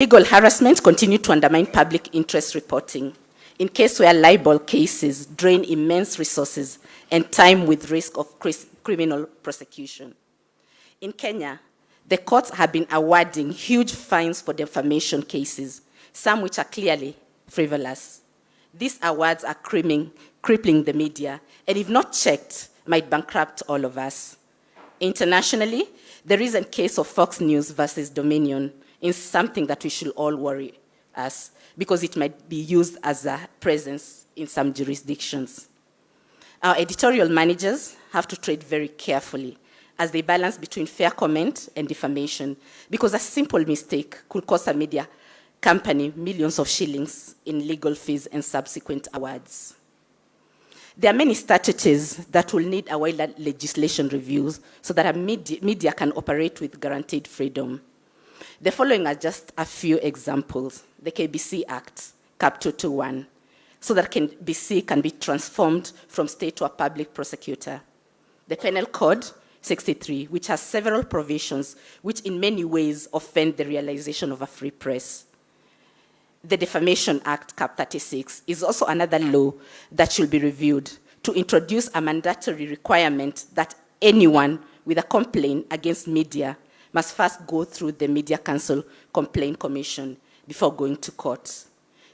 Legal harassment continue to undermine public interest reporting in case where libel cases drain immense resources and time with risk of criminal prosecution. In Kenya, the courts have been awarding huge fines for defamation cases, some which are clearly frivolous. These awards are crippling the media, and if not checked, might bankrupt all of us. Internationally, the recent case of Fox News versus Dominion is something that we should all worry us because it might be used as a presence in some jurisdictions. Our editorial managers have to trade very carefully as they balance between fair comment and defamation, because a simple mistake could cost a media company millions of shillings in legal fees and subsequent awards. There are many statutes that will need a wider legislation reviews so that a media can operate with guaranteed freedom. The following are just a few examples. The KBC Act, Cap 221, so that KBC can be transformed from state to a public prosecutor. The Penal Code 63, which has several provisions which in many ways offend the realization of a free press. The Defamation Act, Cap 36, is also another law that should be reviewed to introduce a mandatory requirement that anyone with a complaint against media must first go through the Media Council Complaint Commission before going to court.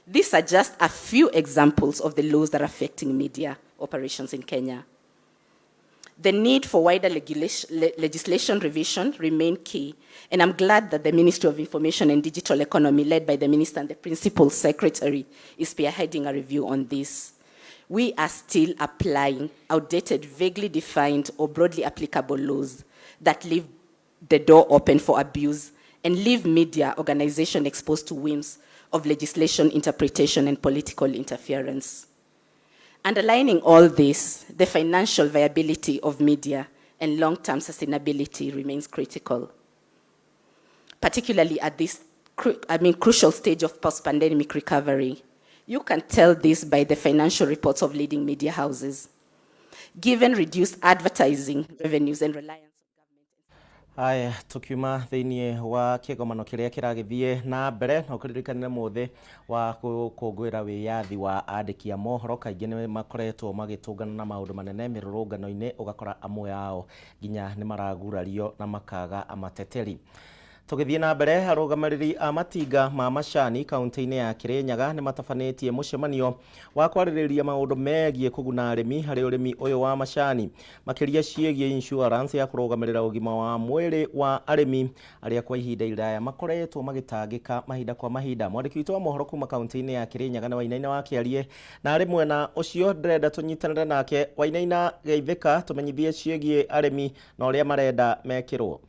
These are just a few examples of the laws that are affecting media operations in Kenya. The need for wider legislation revision remain key, and I'm glad that the Ministry of Information and Digital Economy, led by the Minister and the Principal Secretary, is spearheading a review on this. We are still applying outdated, vaguely defined, or broadly applicable laws that leave the door open for abuse and leave media organizations exposed to whims of legislation interpretation and political interference. Underlining all this, the financial viability of media and long-term sustainability remains critical, particularly at this crucial stage of post-pandemic recovery. You can tell this by the financial reports of leading media houses. Given reduced advertising revenues and reliance. Haya, tukiuma thiini wa kĩgomano kĩrĩa kĩragĩthiĩ na mbere na ũkĩririkanire mũthĩ wa gũkũngũĩra wĩyathi wa andĩki a mohoro, kaingĩ nĩ makoretwo magĩtũngana na maũndũ manene mĩrũrũngano-inĩ, ũgakora amwe ao nginya nĩ maragurario na makaga amateteri. Tũgĩthiĩ na mbere, arũgamĩrĩri a matinga ma macani kaunti-inĩ ya Kirinyaga nĩ matabanĩtie mũcemanio wa kwarĩrĩria maũndũ megiĩ kũguna arĩmi harĩ ũrĩmi ũyũ wa macani, makĩria ciĩgiĩ insurance ya kũrũgamĩrĩra ũgima wa mwĩrĩ wa arĩmi arĩa kwa ihinda iraya makoretwo magĩtangĩka mahinda kwa mahinda. Mwandĩki witũ wa mohoro kuma kaunti-inĩ ya Kirinyaga nĩ Wainaina wa Kĩarie, na arĩ mwena ũcio ndĩrenda tũnyitanĩre nake. Wainaina, geithĩka, tũmenyithie ciĩgiĩ arĩmi na ũrĩa marenda mekĩrwo.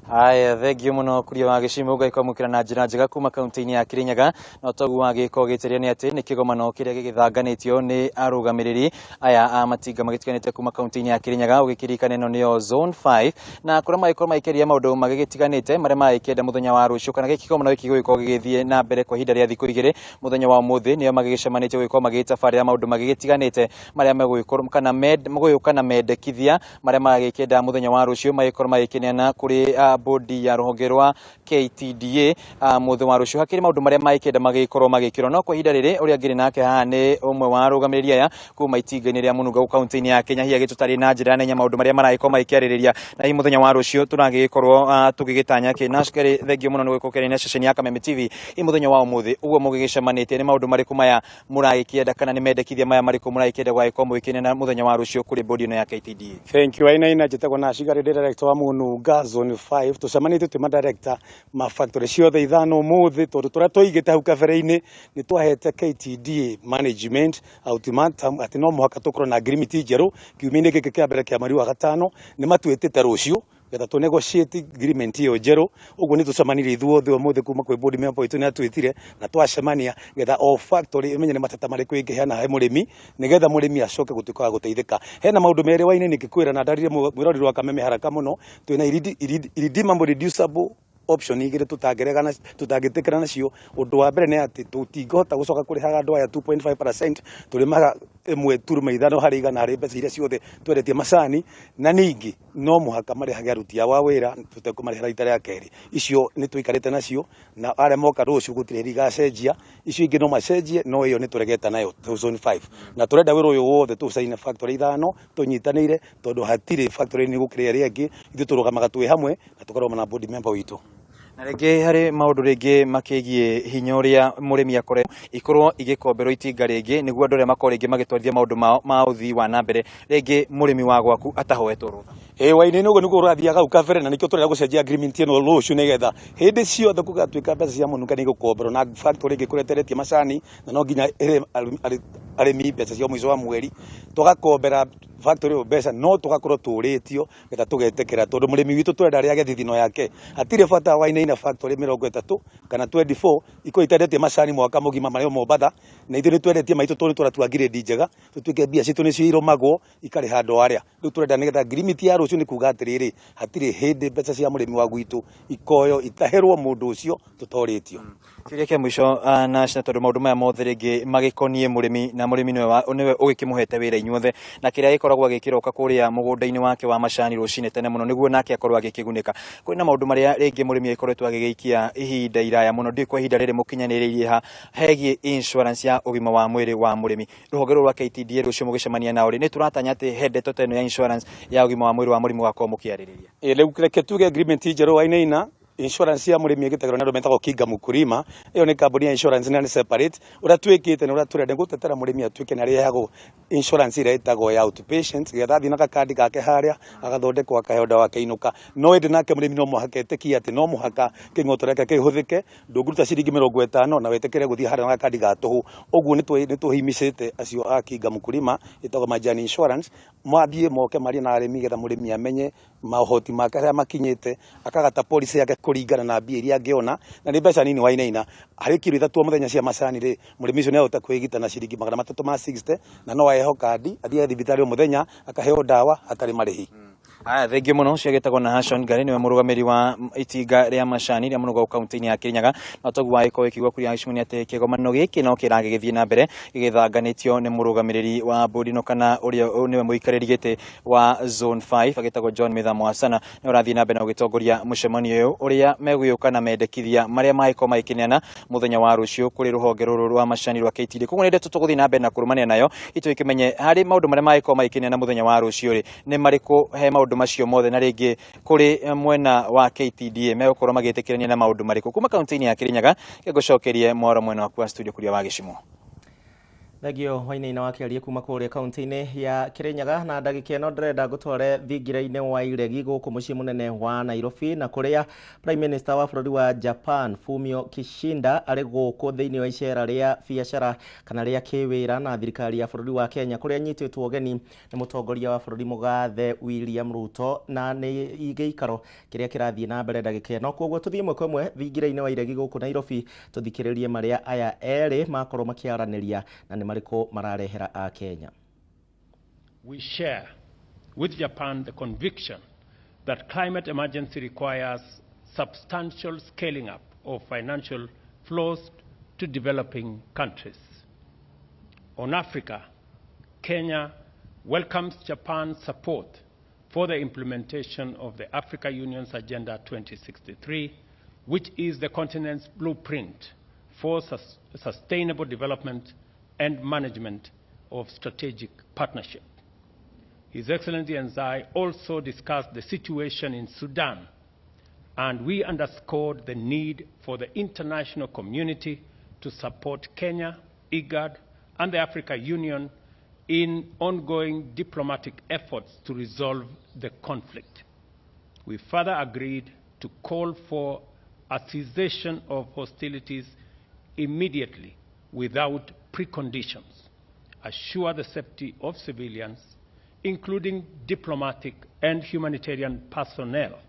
Haya, thengio muno kuria wa gĩcimo, ngakwamũkĩra na njĩra njega kuma kaunti-inĩ ya Kirinyaga. No toguo wagĩka ũgĩtĩria nĩ atĩ nĩ kĩgomano kĩrĩa gĩgĩthanganĩtio nĩ arũgamĩrĩri aya a matinga magĩtiganĩte kuma kaunti-inĩ ya Kirinyaga, ũgĩkĩririkana ĩno nĩyo zone 5, na kũrĩa magĩkorwo magĩkĩria maũndũ magĩgĩtiganĩte marĩa magĩkĩenda mũthenya wa rũciũ, kana gĩkĩgomano gĩkĩ gũgĩkorwo gĩgĩthiĩ na mbere kwa ihinda rĩa thikũ 2. Mũthenya wa ũmũthĩ nĩo magĩgĩcemanĩtie gũgĩkorwo magĩgĩtabarĩra maũndũ magĩgĩtiganĩte marĩa megũgĩkorwo kana megũgĩũka na mendekithia marĩa magĩkĩenda mũthenya wa rũciũ magĩkorwo magĩkĩneana kũrĩ bodi ya rũhonge rwa KTDA mũthĩ wa rũciũ. Hakĩrĩ maũndũ marĩa magĩkĩenda magĩkorwo magĩkĩrwo, no kwa ihinda rĩrĩ ũrĩa ngĩrĩ nake haha nĩ ũmwe wa arũgamĩrĩri aya kuma itinga-inĩ rĩa Mũnunga kaunti-inĩ ya Kenya, hihi agĩtũtarĩria na njĩra nene maũndũ marĩa maragĩkorwo magĩkĩarĩrĩria na hihi mũthenya wa rũciũ tũragĩkorwo tũgĩgĩtanya kĩ. Na thengio mũno nĩ gũkorwo kĩarĩ na ceceni ya Kameme TV. Hihi mũthenya wa ũmũthĩ ũguo mũgĩgĩcemanĩtie, nĩ maũndũ marĩkũ maya mũragĩkĩenda, kana nĩ mendekithia maya marĩkũ mũragĩkĩenda gũgagĩkorwo mũgĩkĩneana mũthenya wa rũciũ kũrĩ bodi ĩno ya KTDA? Thank you, Wainaina. Njĩtagwo na Cigari, director wa Mũnunga zone 5. Tũcemanĩtie twĩ ma director ma factory ciothe 5 ũmũthĩ, tondũ tũrĩa tũigĩte hau kabere-inĩ nĩ twahete KTDA management ultimatum atĩ no mũhaka tũkorwo na agreement njerũ kiumia-inĩ gĩkĩ kĩa mbere kĩa mweri wa gatano. Nĩ matwĩtĩte rũciũ getha tũ negotiate agreement ĩyo njerũ. Ũguo nĩ tũcemanirie ithuothe ũmũthĩ kuma kwĩ board member witũ nĩ atwĩtire na twacemania getha o factory ĩmenye nĩ mateta marĩkũ ĩngĩheana he mũrĩmi, nĩgetha mũrĩmi acoke gũtuĩka wa gũteithĩka. Hena maũndũ merĩ, Wainaina, ngĩkwĩra na ndarire mwĩrori wa Kameme haraka mũno. Twĩna irredeemable reducible Option igĩrĩ tũtangĩregana tũtangĩtĩkĩra nacio. Ũndũ wa mbere nĩ atĩ tũtingĩhota gũcoka kũrĩhaga andũ aya 2.5%, tũrĩmaga 1.5 harĩ igana harĩ mbeca iria ciothe twendetie macani, na ningĩ no mũhaka marĩhage aruti ao a wĩra tũtekũmarĩhĩra rita rĩa kerĩ. Icio nĩ tũikarĩte nacio, na arĩa moka rũciũ gũtirĩ hĩndĩ igacenjia. Icio ingĩ no macenjie, no ĩyo nĩ tũregete nayo zone 5, na tũrenda wĩra ũyũ wothe tũcaine factory ithano tũnyitanĩire, tondũ hatirĩ factory nĩ gũkĩra ĩrĩa ĩngĩ. Ithuĩ tũrũgamaga twĩ hamwe na tũkarũgama na board member witũ. Na rĩngĩ harĩ maũndũ rĩngĩ makĩgiĩ hinya ũrĩa mũrĩmi akore ikorwo igĩkomberwo itinga rĩngĩ nĩguo andũ arĩa makorwo rĩngĩ magĩtwarithia maũndũ mao ma ũthii wa na mbere, rĩngĩ mũrĩmi wa gwaku atahoetwo rũtha. Ĩĩ, Wainaina, ũguo nĩguo ũrathiaga hau kabere, na nĩkĩo tũrenda gũcenjia agreement ĩno rũciũ, nĩgetha hĩndĩ ciothe gũgatuĩka mbeca cia mũnuka nĩ igũkomberwo na factory ĩngĩkorwo ĩteretie macani na no nginya ĩrĩhe arĩmi mbeca cia mũico wa mweri, tũgakombera factory ĩyo mbeca, no tũgakorwo tũrĩtio getha tũgetĩkĩra, tondũ mũrĩmi witũ tũrenda arĩage thithino yake. Hatirĩ bata, Wainaina, factory 30 kana 24 ikorwo itendetie macani mwaka mũgima marĩ o Mombatha, na ithuĩ nĩ twendetie maitũ tondũ tũratua grade njega, tũtuĩke mbia citũ nĩcio irũmagwo ikarĩha andũ arĩa. Rĩu tũrenda nĩgetha agreement ya rũciũ nĩ kuga atĩrĩrĩ, hatirĩ hĩndĩ mbeca cia mũrĩmi wa gwitũ ikoyo itahĩrwo mũndũ ũcio tũtorĩtio. Kĩũria kĩa mũico, na tondũ maũndũ maya mothe rĩngĩ magĩkoniĩ mũrĩmi, na mũrĩmi nĩwe ũgĩkĩmũhete wĩra inyuothe, na kĩrĩa gĩkoragwo agĩkĩroka kũrĩa mũgũnda-inĩ wake wa macani rũcinĩ tene mũno nĩguo nake akorwo agĩkĩgunĩka. Kwĩna maũndũ marĩa rĩngĩ mũrĩmi agĩkoretwo agĩgĩikia ihinda iraya mũno, ndiũĩ kwa ihinda rĩrĩ mũkinyanĩrĩirie ha hegiĩ insurance ya ũgima wa mwĩrĩ wa mũrĩmi. Rũhonge rũrũ rwa KTDA, rũcio mũgĩcemania nao rĩ, nĩ tũratanya atĩ he ndeto ta ĩno ya insurance ya ũgima wa mwĩrĩ wa mũrĩmi wakorwo mũkĩarĩrĩria? Ĩ, rĩu reke tuge agreement njerũ, Wainaina, insurance ya mũrĩmi ĩgĩtagĩrwo nĩ andũ metagwo Kinga Mkulima. Ĩyo nĩ kambuni ya insurance na nĩ separate. Ũrĩa twĩkĩte nĩ ũrĩa tũrenda gũtetera mũrĩmi atuĩke nĩ arĩheagwo insurance ĩrĩa ĩtagwo ya outpatient, getha athiĩ na gakandi gake harĩa agathondekwo, akaheo ndawa, akĩinũka. No ĩndĩ nake mũrĩmi no mũhaka etĩkie atĩ no mũhaka kĩng'oto gĩake kĩhũthĩke. Ndũngĩruta ciringi 50 na wĩtĩkĩre gũthiĩ harĩa na gakandi ga tũhũ. Ũguo nĩ tũhimicĩte acio a Kinga Mkulima, ĩtagwo Majani Insurance, mathiĩ moke marie na arĩmi getha mũrĩmi amenye maũhoti make harĩa makinyĩte, akagata policy yake kũringana na mbia iria angĩona, na nĩ mbeca nini, Wainaina. Harĩ kiro 3 o mũthenya cia macani rĩ, mũrĩmi ũcio nĩ ahota kwĩgita na ciringi 360, na no aheho kandi athiĩ thibitarĩ o mũthenya akaheo ndawa hatarĩ marĩhi. Aya, thengiũ mũno. Ũcio agĩtagwo na Hashon Ngari, nĩwe mũrũgamĩrĩri wa itinga rĩa macani rĩa mũnũgo kaunti-inĩ ya Kirinyaga. Na toguo wagĩkorwo ĩkiuga kũrĩa gĩcigo nĩ atĩ kĩgomano gĩkĩ no kĩragĩgĩthiĩ na mbere gĩgĩthanganĩtio nĩ mũrũgamĩrĩri wa bodi ĩno, kana ũrĩa nĩwe mũikarĩri gĩtĩ wa zone 5 agĩtagwo John Mitha Mwasana, nĩ ũrathiĩ na mbere na gũgĩtongoria mũcemanio ũyũ ũrĩa megũgĩũka na mendekithia marĩa magĩkorwo magĩkĩneana mũthenya wa rũciũ kũrĩ rũhonge rũrũ rwa macani rwa KTDA. Koguo nĩ ndeto tũgũthiĩ na mbere na kũrũmanĩra nayo itũgĩkĩmenye harĩ maũndũ marĩa magĩkorwo magĩkĩneana mũthenya wa rũciũ rĩ nĩ marĩkũ he maũndũ macio mothe, na rĩngĩ kũrĩ mwena wa KTDA megũkorwo magĩtĩkĩrania na maũndũ marĩkũ. Kuma kaunti-inĩ ya Kirinyaga, ngũcokerie mwaro mwena waku wa studio kũrĩa wa Gĩcimo. Thengio, Wainaina, wakĩaria kuma kũrĩa kaunti-inĩ ya Kirinyaga. Na ndagĩka ĩno ndĩrenda ngũtware thingira-inĩ wa iregi gũkũ mũciĩ mũnene wa Nairobi, na kũrĩa Prime Minister wa bũrũri wa Japan Fumio Kishida arĩ gũkũ thĩinĩ wa icera rĩa biacara kana rĩa kĩwĩra na thirikari ya bũrũri wa Kenya, kũrĩa anyitĩtwo ũgeni nĩ mũtongoria wa bũrũri mũgathe William Ruto, na nĩ gĩikaro kĩrĩa kĩrathiĩ na mbere ndagĩka ĩno. Koguo tũthiĩ ĩmwe kwa ĩmwe thingira-inĩ wa iregi gũkũ Nairobi, tũthikĩrĩrie marĩa aya erĩ makorwo makĩaranĩria na nĩ marĩkũ mararehera a Kenya. We share with Japan the conviction that climate emergency requires substantial scaling up of financial flows to developing countries. On Africa, Kenya welcomes Japan's support for the implementation of the Africa Union's Agenda 2063, which is the continent's blueprint for sustainable development and management of strategic partnership. His Excellency and I also discussed the situation in Sudan, and we underscored the need for the international community to support Kenya, IGAD, and the Africa Union in ongoing diplomatic efforts to resolve the conflict. We further agreed to call for a cessation of hostilities immediately without preconditions, assure the safety of civilians, including diplomatic and humanitarian personnel,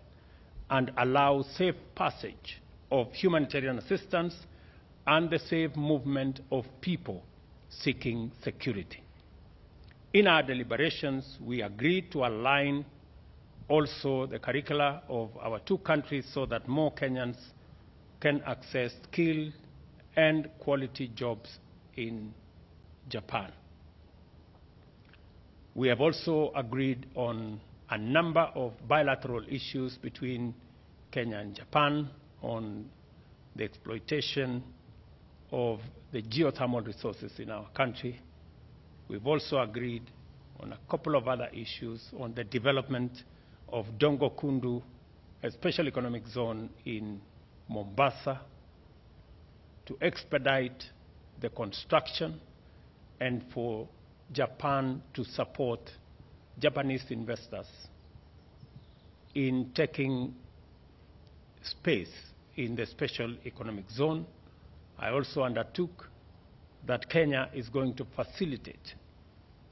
and allow safe passage of humanitarian assistance and the safe movement of people seeking security. In our deliberations, we agreed to align also the curricula of our two countries so that more Kenyans can access skilled and quality jobs in Japan. We have also agreed on a number of bilateral issues between Kenya and Japan on the exploitation of the geothermal resources in our country. We've also agreed on a couple of other issues on the development of Dongo Kundu, a special economic zone in Mombasa, to expedite the construction and for Japan to support Japanese investors in taking space in the special economic zone. I also undertook that Kenya is going to facilitate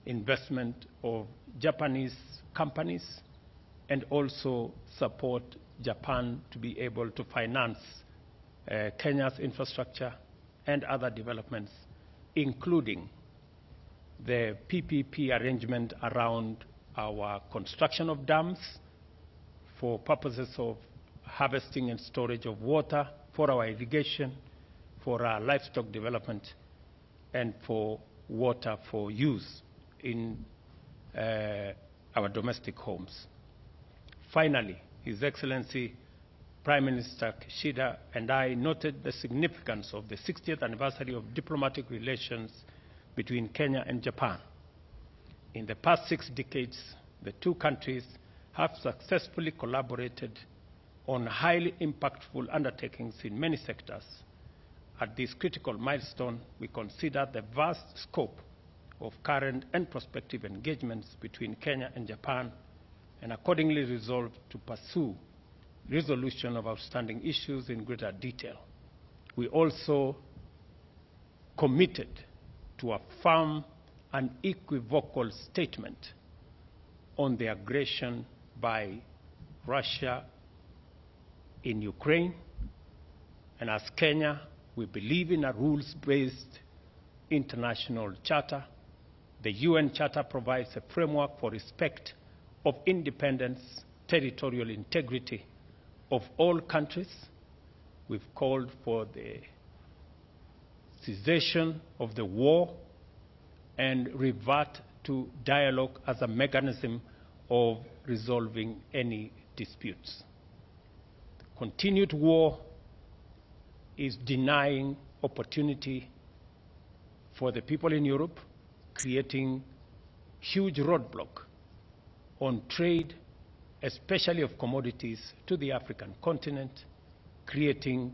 investment of Japanese companies and also support Japan to be able to finance Kenya's infrastructure and other developments, including the PPP arrangement around our construction of dams for purposes of harvesting and storage of water for our irrigation, for our livestock development, and for water for use in our domestic homes. Finally, His Excellency Prime Minister Kishida and I noted the significance of the 60th anniversary of diplomatic relations between Kenya and Japan. In the past 6 decades, the two countries have successfully collaborated on highly impactful undertakings in many sectors. At this critical milestone, we consider the vast scope of current and prospective engagements between Kenya and Japan, and accordingly resolved to pursue resolution of outstanding issues in greater detail. We also committed to a firm and unequivocal statement on the aggression by Russia in Ukraine. And as Kenya, we believe in a rules-based international charter. The UN Charter provides a framework for respect of independence, territorial integrity of all countries. We've called for the cessation of the war and revert to dialogue as a mechanism of resolving any disputes. Continued war is denying opportunity for the people in Europe, creating huge roadblock on trade, especially of commodities, to the African continent, creating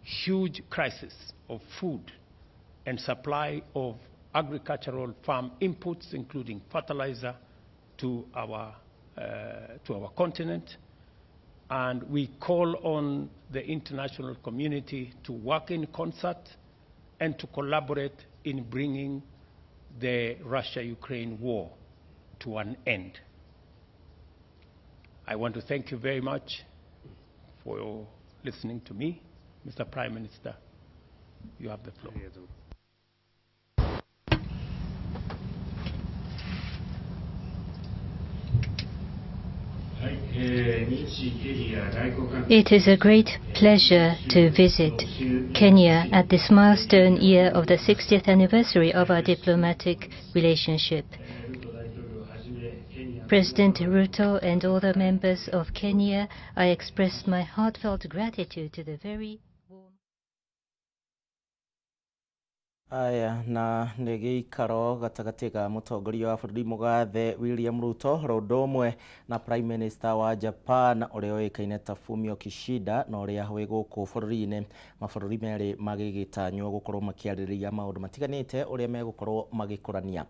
huge crisis of food and supply of agricultural farm inputs, including fertilizer, to our continent. And we call on the international community to work in concert and to collaborate in bringing the Russia-Ukraine war to an end. I want to thank you very much for listening to me. Mr. Prime Minister, you have the floor. It is a great pleasure to visit Kenya at this milestone year of the 60th anniversary of our diplomatic relationship. President Ruto and all the members of Kenya, I express my heartfelt gratitude to the very warm. Aya na nĩ gĩikaro gatagatĩ ga mũtongoria wa bũrũri mũgathe William Ruto ro ũndũ ũmwe na Prime Minister wa Japan ũrĩa ũĩkaine ta Fumio Kishida na ũrĩa wĩ gũkũ bũrũri-inĩ. Mabũrũri merĩ magĩgĩtanywo gũkorwo makĩarĩrĩria maũndũ matiganĩte ũrĩa megũkorwo magĩkũrania.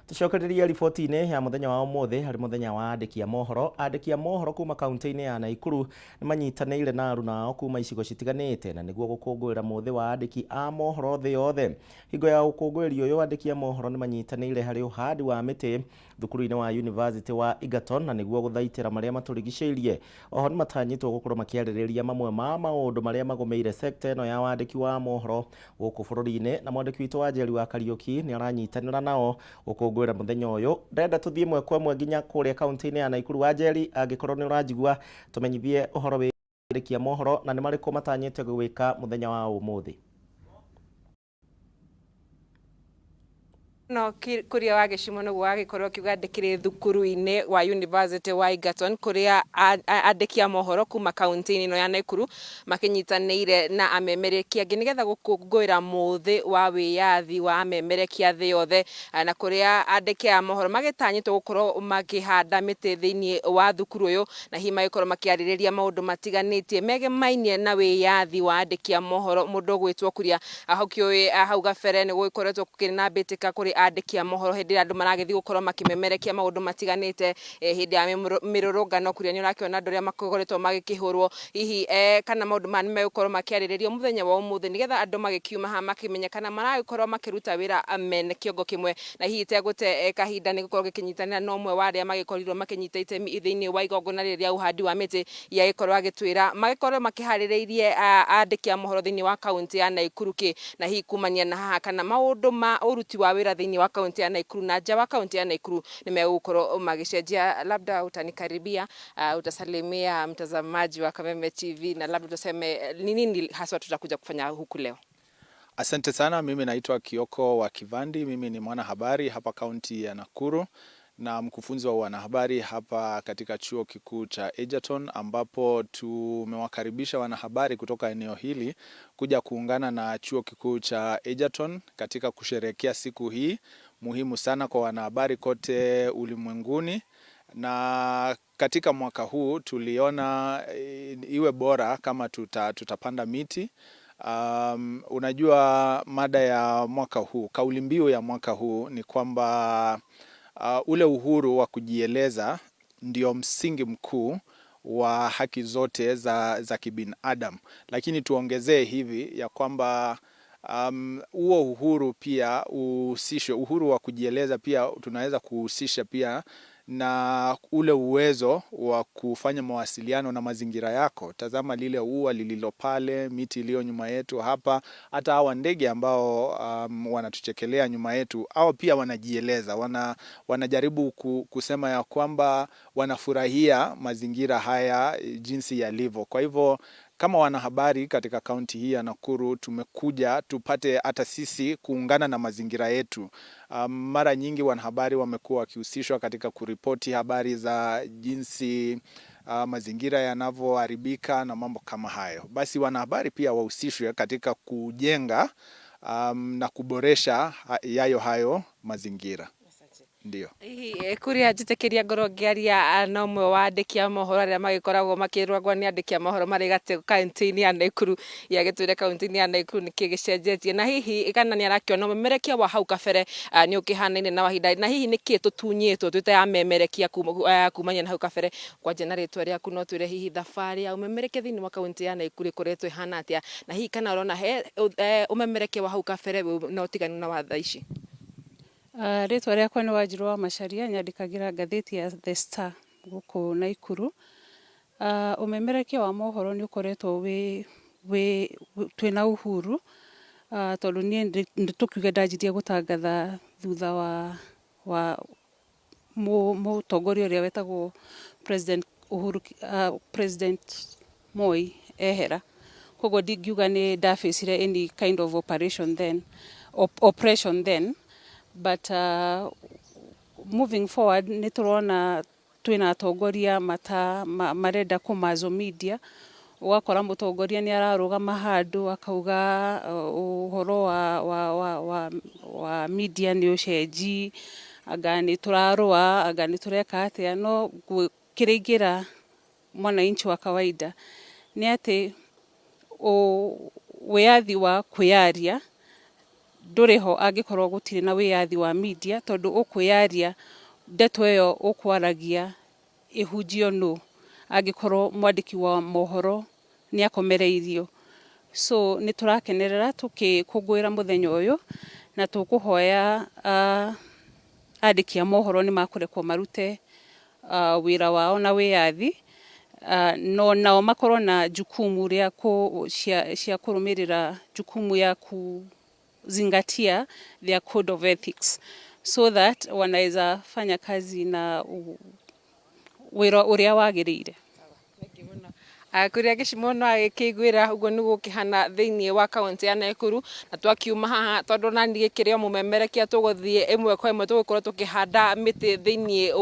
Tucokererie riboti-inĩ ya mũthenya wa ũmũthĩ harĩ mũthenya wa andĩki a mohoro. Andĩki a mohoro kuma kaunti-inĩ ya Naikuru nĩ manyitanĩire na aruna ao kuma icigo citiganĩte na nĩguo gũkũngũĩra mũthĩ wa andĩki a mohoro thĩ yothe. Hingo ya ũkũngũĩri ũyũ andĩki a mohoro nĩ manyitanĩire harĩ ũhandi wa mĩtĩ thukuru-inĩ wa University wa Egerton na nĩguo gũthaitĩra marĩa matũrigicĩirie. Oho nĩ matanyĩtwo gũkorwo makĩarĩrĩria mamwe ma maũndũ marĩa magũmĩire sekta ĩno ya wandĩki wa mohoro gũkũ bũrũri-inĩ, na mwandĩki witũ wa Njeri wa Kariũki nĩ aranyitanĩra nao gũkũngũĩra Gũkũngũĩra mũthenya ũyũ. Ndĩrenda tũthiĩ ĩmwe kwa ĩmwe nginya kũrĩa kaunti-inĩ ya Nakuru. Wanjeri, angĩkorwo nĩ ũranjigua, tũmenyithie ũhoro wĩgiĩ andĩki a mohoro na nĩ marĩkũ matanyĩte gwĩka mũthenya wa ũmũthĩ. No kuria wa gĩcimo nĩguo wagĩkorwo ũkiuga ndĩkĩrĩ thukuru-inĩ wa University wa Egerton, kũrĩa andĩki a mohoro kuma kaunti-inĩ ĩno ya Nakuru makĩnyitanĩire na amemerekia angĩ nĩgetha gũkũngũĩra mũthĩ wa wĩyathi wa amemerekia thĩ yothe, na kũrĩa andĩki a mohoro magĩtanyĩtwo gũkorwo makĩhanda mĩtĩ thĩinĩ wa thukuru ũyũ, na hihi magĩkorwo makĩarĩrĩria maũndũ matiganĩtie megemainie na wĩyathi wa andĩki a mohoro. Mũndũ ũgwĩtwo Kuria, hau kĩũĩ hau gabere nĩ gũgĩkoretwo gũkĩrĩ na mbĩtĩka kũrĩ andĩki a mohoro hĩndĩ ĩrĩa andũ maragĩthiĩ gũkorwo makĩmemerekia maũndũ matiganĩte hĩndĩ ya mĩrũrũngano. Kuria nĩ ũrakĩona andũ arĩa makoretwo magĩkĩhũrwo hihi, kana maũndũ maya nĩ megũkorwo makĩarĩrĩrio mũthenya wa ũmũthĩ, nĩgetha andũ magĩkiuma haha makĩmenya kana maragĩkorwo makĩruta wĩra mene kĩongo kĩmwe. Na hihi itegũte kahinda, nĩ gũkorwo gĩkĩnyitanĩra na ũmwe wa arĩa magĩkorirwo makĩnyita itemi thĩinĩ wa igongona rĩrĩ rĩa ũhandi wa mĩtĩ, agĩkorwo agĩtwĩra magĩkorwo makĩharĩrĩirie andĩki a mohoro thĩinĩ wa kaunti ya Nakuru kĩ, na hihi kumania na haha kana maũndũ ma ũruti wa wĩra thĩinĩ wa kaunti ya Nakuru na nja wa kaunti ya Nakuru nĩ megũkorwo magĩcenjia. Labda utanikaribia, utasalimia mtazamaji wa Kameme TV na labda tuseme ni nini haswa tutakuja kufanya huku leo. Asante sana. Mimi naitwa Kioko wa Kivandi. Mimi ni mwanahabari hapa kaunti ya Nakuru na mkufunzi wa wanahabari hapa katika chuo kikuu cha Egerton, ambapo tumewakaribisha wanahabari kutoka eneo hili kuja kuungana na chuo kikuu cha Egerton katika kusherehekea siku hii muhimu sana kwa wanahabari kote ulimwenguni. Na katika mwaka huu tuliona iwe bora kama tutapanda miti. Unajua mada ya mwaka huu, kauli mbiu ya mwaka huu ni kwamba ule uhuru wa kujieleza ndio msingi mkuu wa haki zote za kibinadamu, lakini tuongezee hivi ya kwamba huo uhuru pia uhusishwe, uhuru wa kujieleza pia tunaweza kuhusisha pia na ule uwezo wa kufanya mawasiliano na mazingira yako. Tazama lile ua lililo pale, miti iliyo nyuma yetu hapa, hata hawa ndege ambao wanatuchekelea nyuma yetu, hao pia wanajieleza, wanajaribu kusema ya kwamba wanafurahia mazingira haya jinsi yalivyo. Kwa hivyo kama wanahabari katika kaunti hii ya Nakuru tumekuja tupate hata sisi kuungana na mazingira yetu. Mara nyingi wanahabari wamekuwa wakihusishwa katika kuripoti habari za jinsi mazingira yanavyoharibika na mambo kama hayo. Basi wanahabari pia wahusishwe katika kujenga na kuboresha yayo hayo mazingira. Ndio. Hihi kuria njĩtĩkĩria ngorwo ngĩaria na ũmwe wa andĩki a mohoro arĩa magĩkoragwo makĩrwagwo nĩ andĩki a mohoro marĩ gatũ kaunti-inĩ ya Nakuru, yagĩtwĩre kaunti-inĩ ya Nakuru nĩkĩ gĩcenjetie, na hihi kana nĩ arakĩona ũmemerekia wa hau kabere nĩ ũkĩhanaine na wahinda, na hihi nĩkĩ tũtunyĩtwo twĩ ta amemerekia kumania na hau kabere. Kwanja na rĩtwa rĩaku, no twĩre hihi thabarĩ ya ũmemerekia thĩinĩ wa kaunti ya Nakuru ĩkoretwo ĩhana atĩa, na hihi kana ũrona he ũmemerekia wa hau kabere na ũtiganu na wa thaa ici? Rĩtwa rĩakwa nĩ Wanjirũ wa Macharia, nyandĩkagĩra ngathĩti ya The Star gũkũ Naikuru. Ũmemerekia wa mohoro nĩ ũkoretwo wĩ twĩna uhuru, tondũ niĩ nĩ tũkiuge ndanjirie gũtangatha thutha wa mũtongoria ũrĩa wetagwo President Uhuru, President Moi ehera. Koguo ndingiuga nĩ ndabĩcire any kind of operation then, oppression then, but moving forward nĩ tũrona twĩna atongoria mata marenda kũmazo media. Ũgakora mũtongoria nĩ ararũgama handũ akauga ũhoro wa media nĩ ũcenji, anga nĩ tũrarũa, anga nĩ tũreka atĩa, no kĩrĩa ingĩra mwananchi wa kawaida nĩ atĩ wĩyathi wa kwĩyaria ndũrĩ ho angĩkorwo gũtirĩ na wĩyathi wa media, tondũ ũkwĩyaria ndeto ĩyo ũkwaragia ĩhunjio nũ angĩkorwo mwandĩki wa mohoro nĩ akomereirio? So nĩ tũrakenerera tũkĩkũngũĩra mũthenya ũyũ, na tũkũhoya andĩki a mohoro nĩ makũrekwo marute wĩra wao na wĩyathi, no nao makorwo na jukumu rĩa cia kũrũmĩrĩra jukumu ya kuzingatia their code of ethics. so that wanaweza fanya kazi na wĩra ũrĩa wagĩrĩire. Kuria gĩcimo no agĩkĩiguĩra ũguo nĩguo gũkĩhana thĩinĩ wa kaunti ya Nakuru, na twakiuma haha tondũ nani gĩkĩrĩ o mũmemerekia, tũgũthiĩ ĩmwe kwa ĩmwe, tũgũkorwo tũkĩhanda mĩtĩ thĩinĩ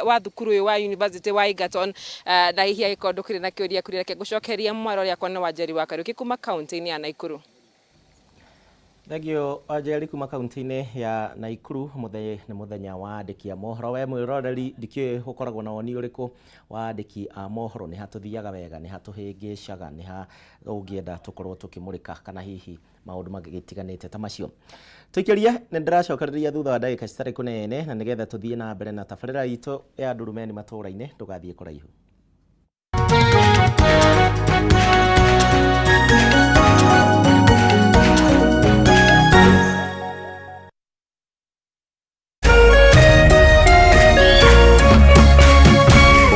wa thukuru ũyũ wa University wa Egerton, na hihi angĩkorwo ndũkĩrĩ na kĩũria kũrĩa, reke ngũcokerie mwaro rĩakwa nĩ Wanjeri wa Kariũki kuma kaunti-inĩ ya Nakuru. Thengio Wanjeri kuma kaunti-inĩ ya Nakuru. Mũthenya nĩ mũthenya wa andĩki a mohoro. We mwĩroreri, ndikĩũĩ ũkoragwo na woni ũrĩkũ wa andĩki a mohoro, nĩ ha tũthiaga wega, nĩ ha tũhĩngĩcaga, nĩ ha ũngĩenda tũkorwo tũkĩmũrĩka, kana hihi maũndũ magĩtiganĩte ta macio. Tũikĩrie nĩ ndĩracokereria thutha wa ndagĩka citarĩ kũnene, na nĩgetha tũthiĩ na mbere na tabarĩra itũ ya Ndurumeni matũũra-inĩ. Ndũgathiĩ kũraihu.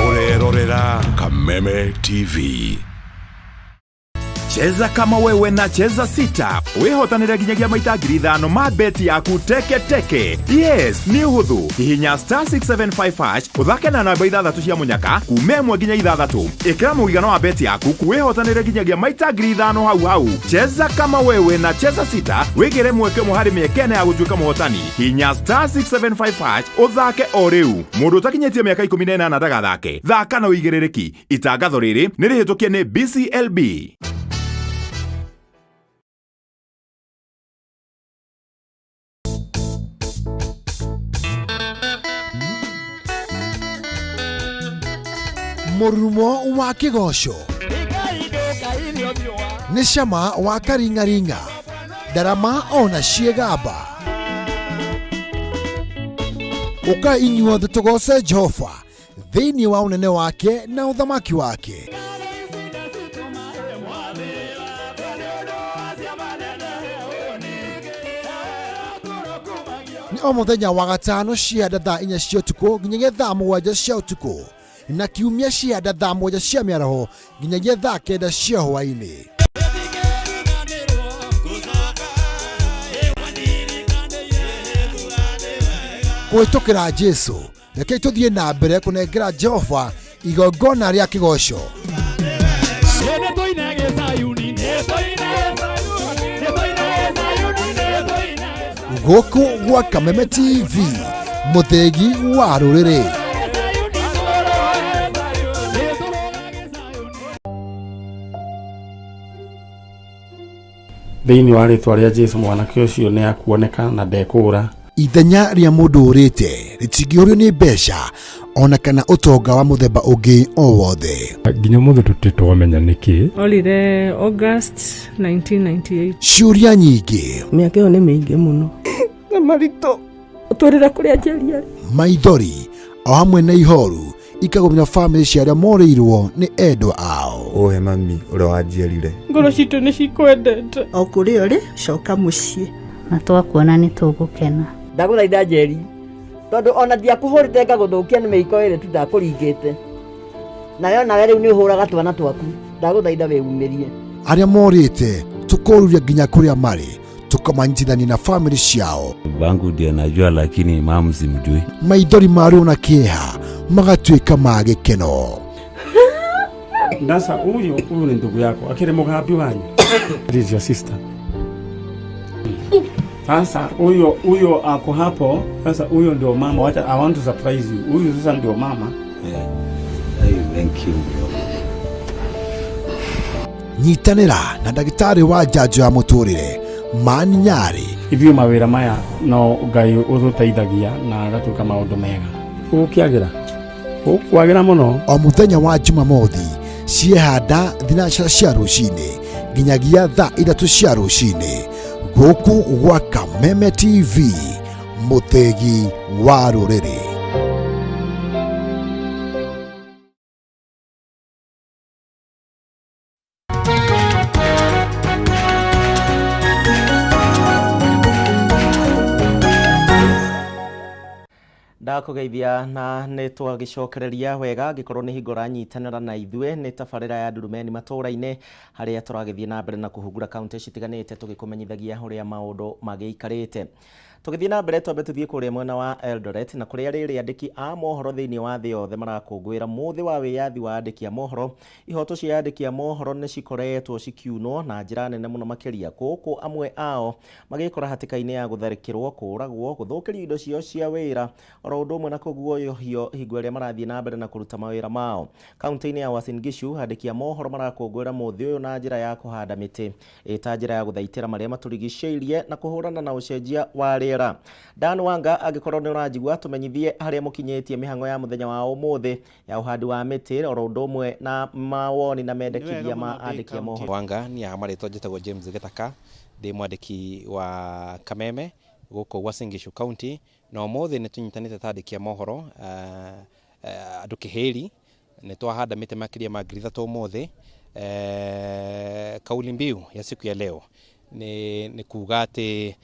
Ũrerorera Kameme TV. Cheza kama wewe na Cheza Sita wihotanire nginyagia maita 5,000 ma beti yaku teke teke. Yes, nĩ ũhũthũ. Hihinya *675# ũthake na namba ithathatũ cia mũnyaka kuma 1 nginya 6. Ĩkĩra mũigana wa beti yaku wĩhotanĩre nginyagia maita 5,000 hau hau. Cheza kama wewe na Cheza Sita wĩgĩre mweke ũmwe harĩ mĩeke ĩna ya gũtuĩka mũhotani. Hihinya *675# ũthake o rĩu. Mũndũ ũtakinyĩtie mĩaka 18 ndagathake. Thaka na ũigĩrĩrĩki. Itangatho rĩrĩ nĩ rĩhĩtũkie nĩ BCLB. Mũrurumo wa kĩgoco nĩ cama wa karing'aring'a, ndarama ona ciĩgamba. Ũkai inyuothe tũgoce Jehova thĩinĩ wa ũnene wake na ũthamaki wake. Nĩ o mũthenya wa gatano cianda thaa 4 cia ũtukũ nginyagia thaa 7 cia ũtukũ, na kiumia cianda thaa 7 cia mĩaraho nginyagia thaa 9 cia hwaĩ-inĩ. Kũhĩtũkĩra Jesũ, rekei tũthiĩ na mbere kũnengera Jehova igongona rĩa kĩgoco. Gũkũ gwa Kameme TV, mũthĩgi wa rũrĩrĩ. Thĩinĩ wa rĩtwa rĩa Jesu, mwanake ũcio nĩ akuoneka na ndekũũra. Ithenya rĩa mũndũ ũrĩte rĩtingĩũrio nĩ mbeca ona kana ũtonga wa mũthemba ũngĩ o wothe. Nginya mũthĩ tũtirĩ twamenya nĩkĩ. Orire August 1998. Ciũria nyingĩ, mĩaka ĩyo nĩ mĩingĩ mũno na maritũ, ũtwĩrĩre kũrĩa Njeri arĩ. Maithori o hamwe na ihoru ikagũmĩra bamĩrĩ cia arĩa morĩirwo nĩ endwa ao. Ũhe mami ũrĩa wanjiarire. Ngoro citũ nĩ cikwendete. O kũrĩa ũrĩ, coka mũciĩ. Na twakuona nĩ tũgũkena. Ndagũthaitha Njeri, tondũ ona ndiakũhũrĩte ngagũthũkia nĩ mĩiko ĩrĩ tu ndakũringĩte nayo, nawe rĩu nĩ ũhũraga twana twaku. Ndagũthaitha wĩumĩrie. Arĩa morĩte tũkoruria nginya kũrĩa marĩ, tũkamanyitithania na bamĩrĩ ciao. Bangu ndio najua, lakini mamu simjui. Maithori ma ruo na kĩeha magatuĩka ma gĩkeno. Ndasa huyu huyu ni ndugu yako akiri mugambi wanyu. This is your sister. Sasa huyo huyo ako hapo. Sasa huyo ndio mama. Wacha, I want to surprise you. Huyu sasa ndio mama. Yeah. Hey, thank you bro. Nyitanĩra na ndagĩtarĩ wa njanjo ya mũtũrĩre Mani Nyarĩ. Ithuĩ mawĩra maya no Ngai ũtũteithagia na agatuĩka maũndũ mega. Gũkĩagĩra gũkwagĩra mũno. O mũthenya wa Jumamothi ciehanda thinacara cia rũcinĩ nginyagia thaa 3 cia rũcinĩ, gũkũ gwa Kameme TV, mũthĩgi wa rũrĩrĩ. Ndakugeithia na nĩ twagĩcokereria wega angĩkorwo nĩ hingo ũranyitanĩra na ithuĩ nĩ tabarĩra ya Ndurumeni matũũra-inĩ harĩa tũragĩthiĩ na mbere na kũhungura kaunti citiganĩte tũgĩkũmenyithagia ũrĩa maũndũ magĩikarĩte. Tũgĩthiĩ na mbere twambe tũthiĩ kũrĩa mwena wa Eldoret na kũrĩa rĩrĩ andĩki a mohoro thĩinĩ wa thĩ yothe marakũngũĩra mũthĩ wa wĩyathi wa andĩki a mohoro. Ihoto cia andĩki a mohoro nĩ cikoretwo cikiunwo na njĩra nene mũno makĩria gũkũ amwe ao magĩkora hatĩka-inĩ ya gũtharĩkĩrwo, kũũragwo, gũthũkĩrio indo ciao cia wĩra oro ũndũ ũmwe na kũguoyohio hingo ĩrĩa marathiĩ na mbere na kũruta mawĩra mao. Kaunti-inĩ ya Uasin Gishu andĩki a mohoro marakũngũĩra mũthĩ ũyũ na njĩra ya kũhanda mĩtĩ ĩta njĩra ya gũthaitĩra marĩa matũrigicĩirie na kũhũrana na ũcenjia wa rĩera. Dan Wanga, angĩkorwo nĩ ũranjigua tũmenyithie harĩa mũkinyĩtie mĩhang'o ya mũthenya wa ũmũthĩ ya ũhandi wa mĩtĩ oro ũndũ ũmwe na mawoni na mendekithia ma andĩki a mohoro. Wanga niĩ haha marĩtwa njĩtagwo James Gĩtaka, ndĩ mwandĩki wa Kameme gũkũ Uasin Gishu County, na ũmũthĩ nĩ tũnyitanĩte ta andĩki a mohoro andũ kĩhĩri, nĩ twahanda mĩtĩ makĩria ma 3,000 ũmũthĩ. Kauli mbiu ya siku ya leo ni kuga atĩ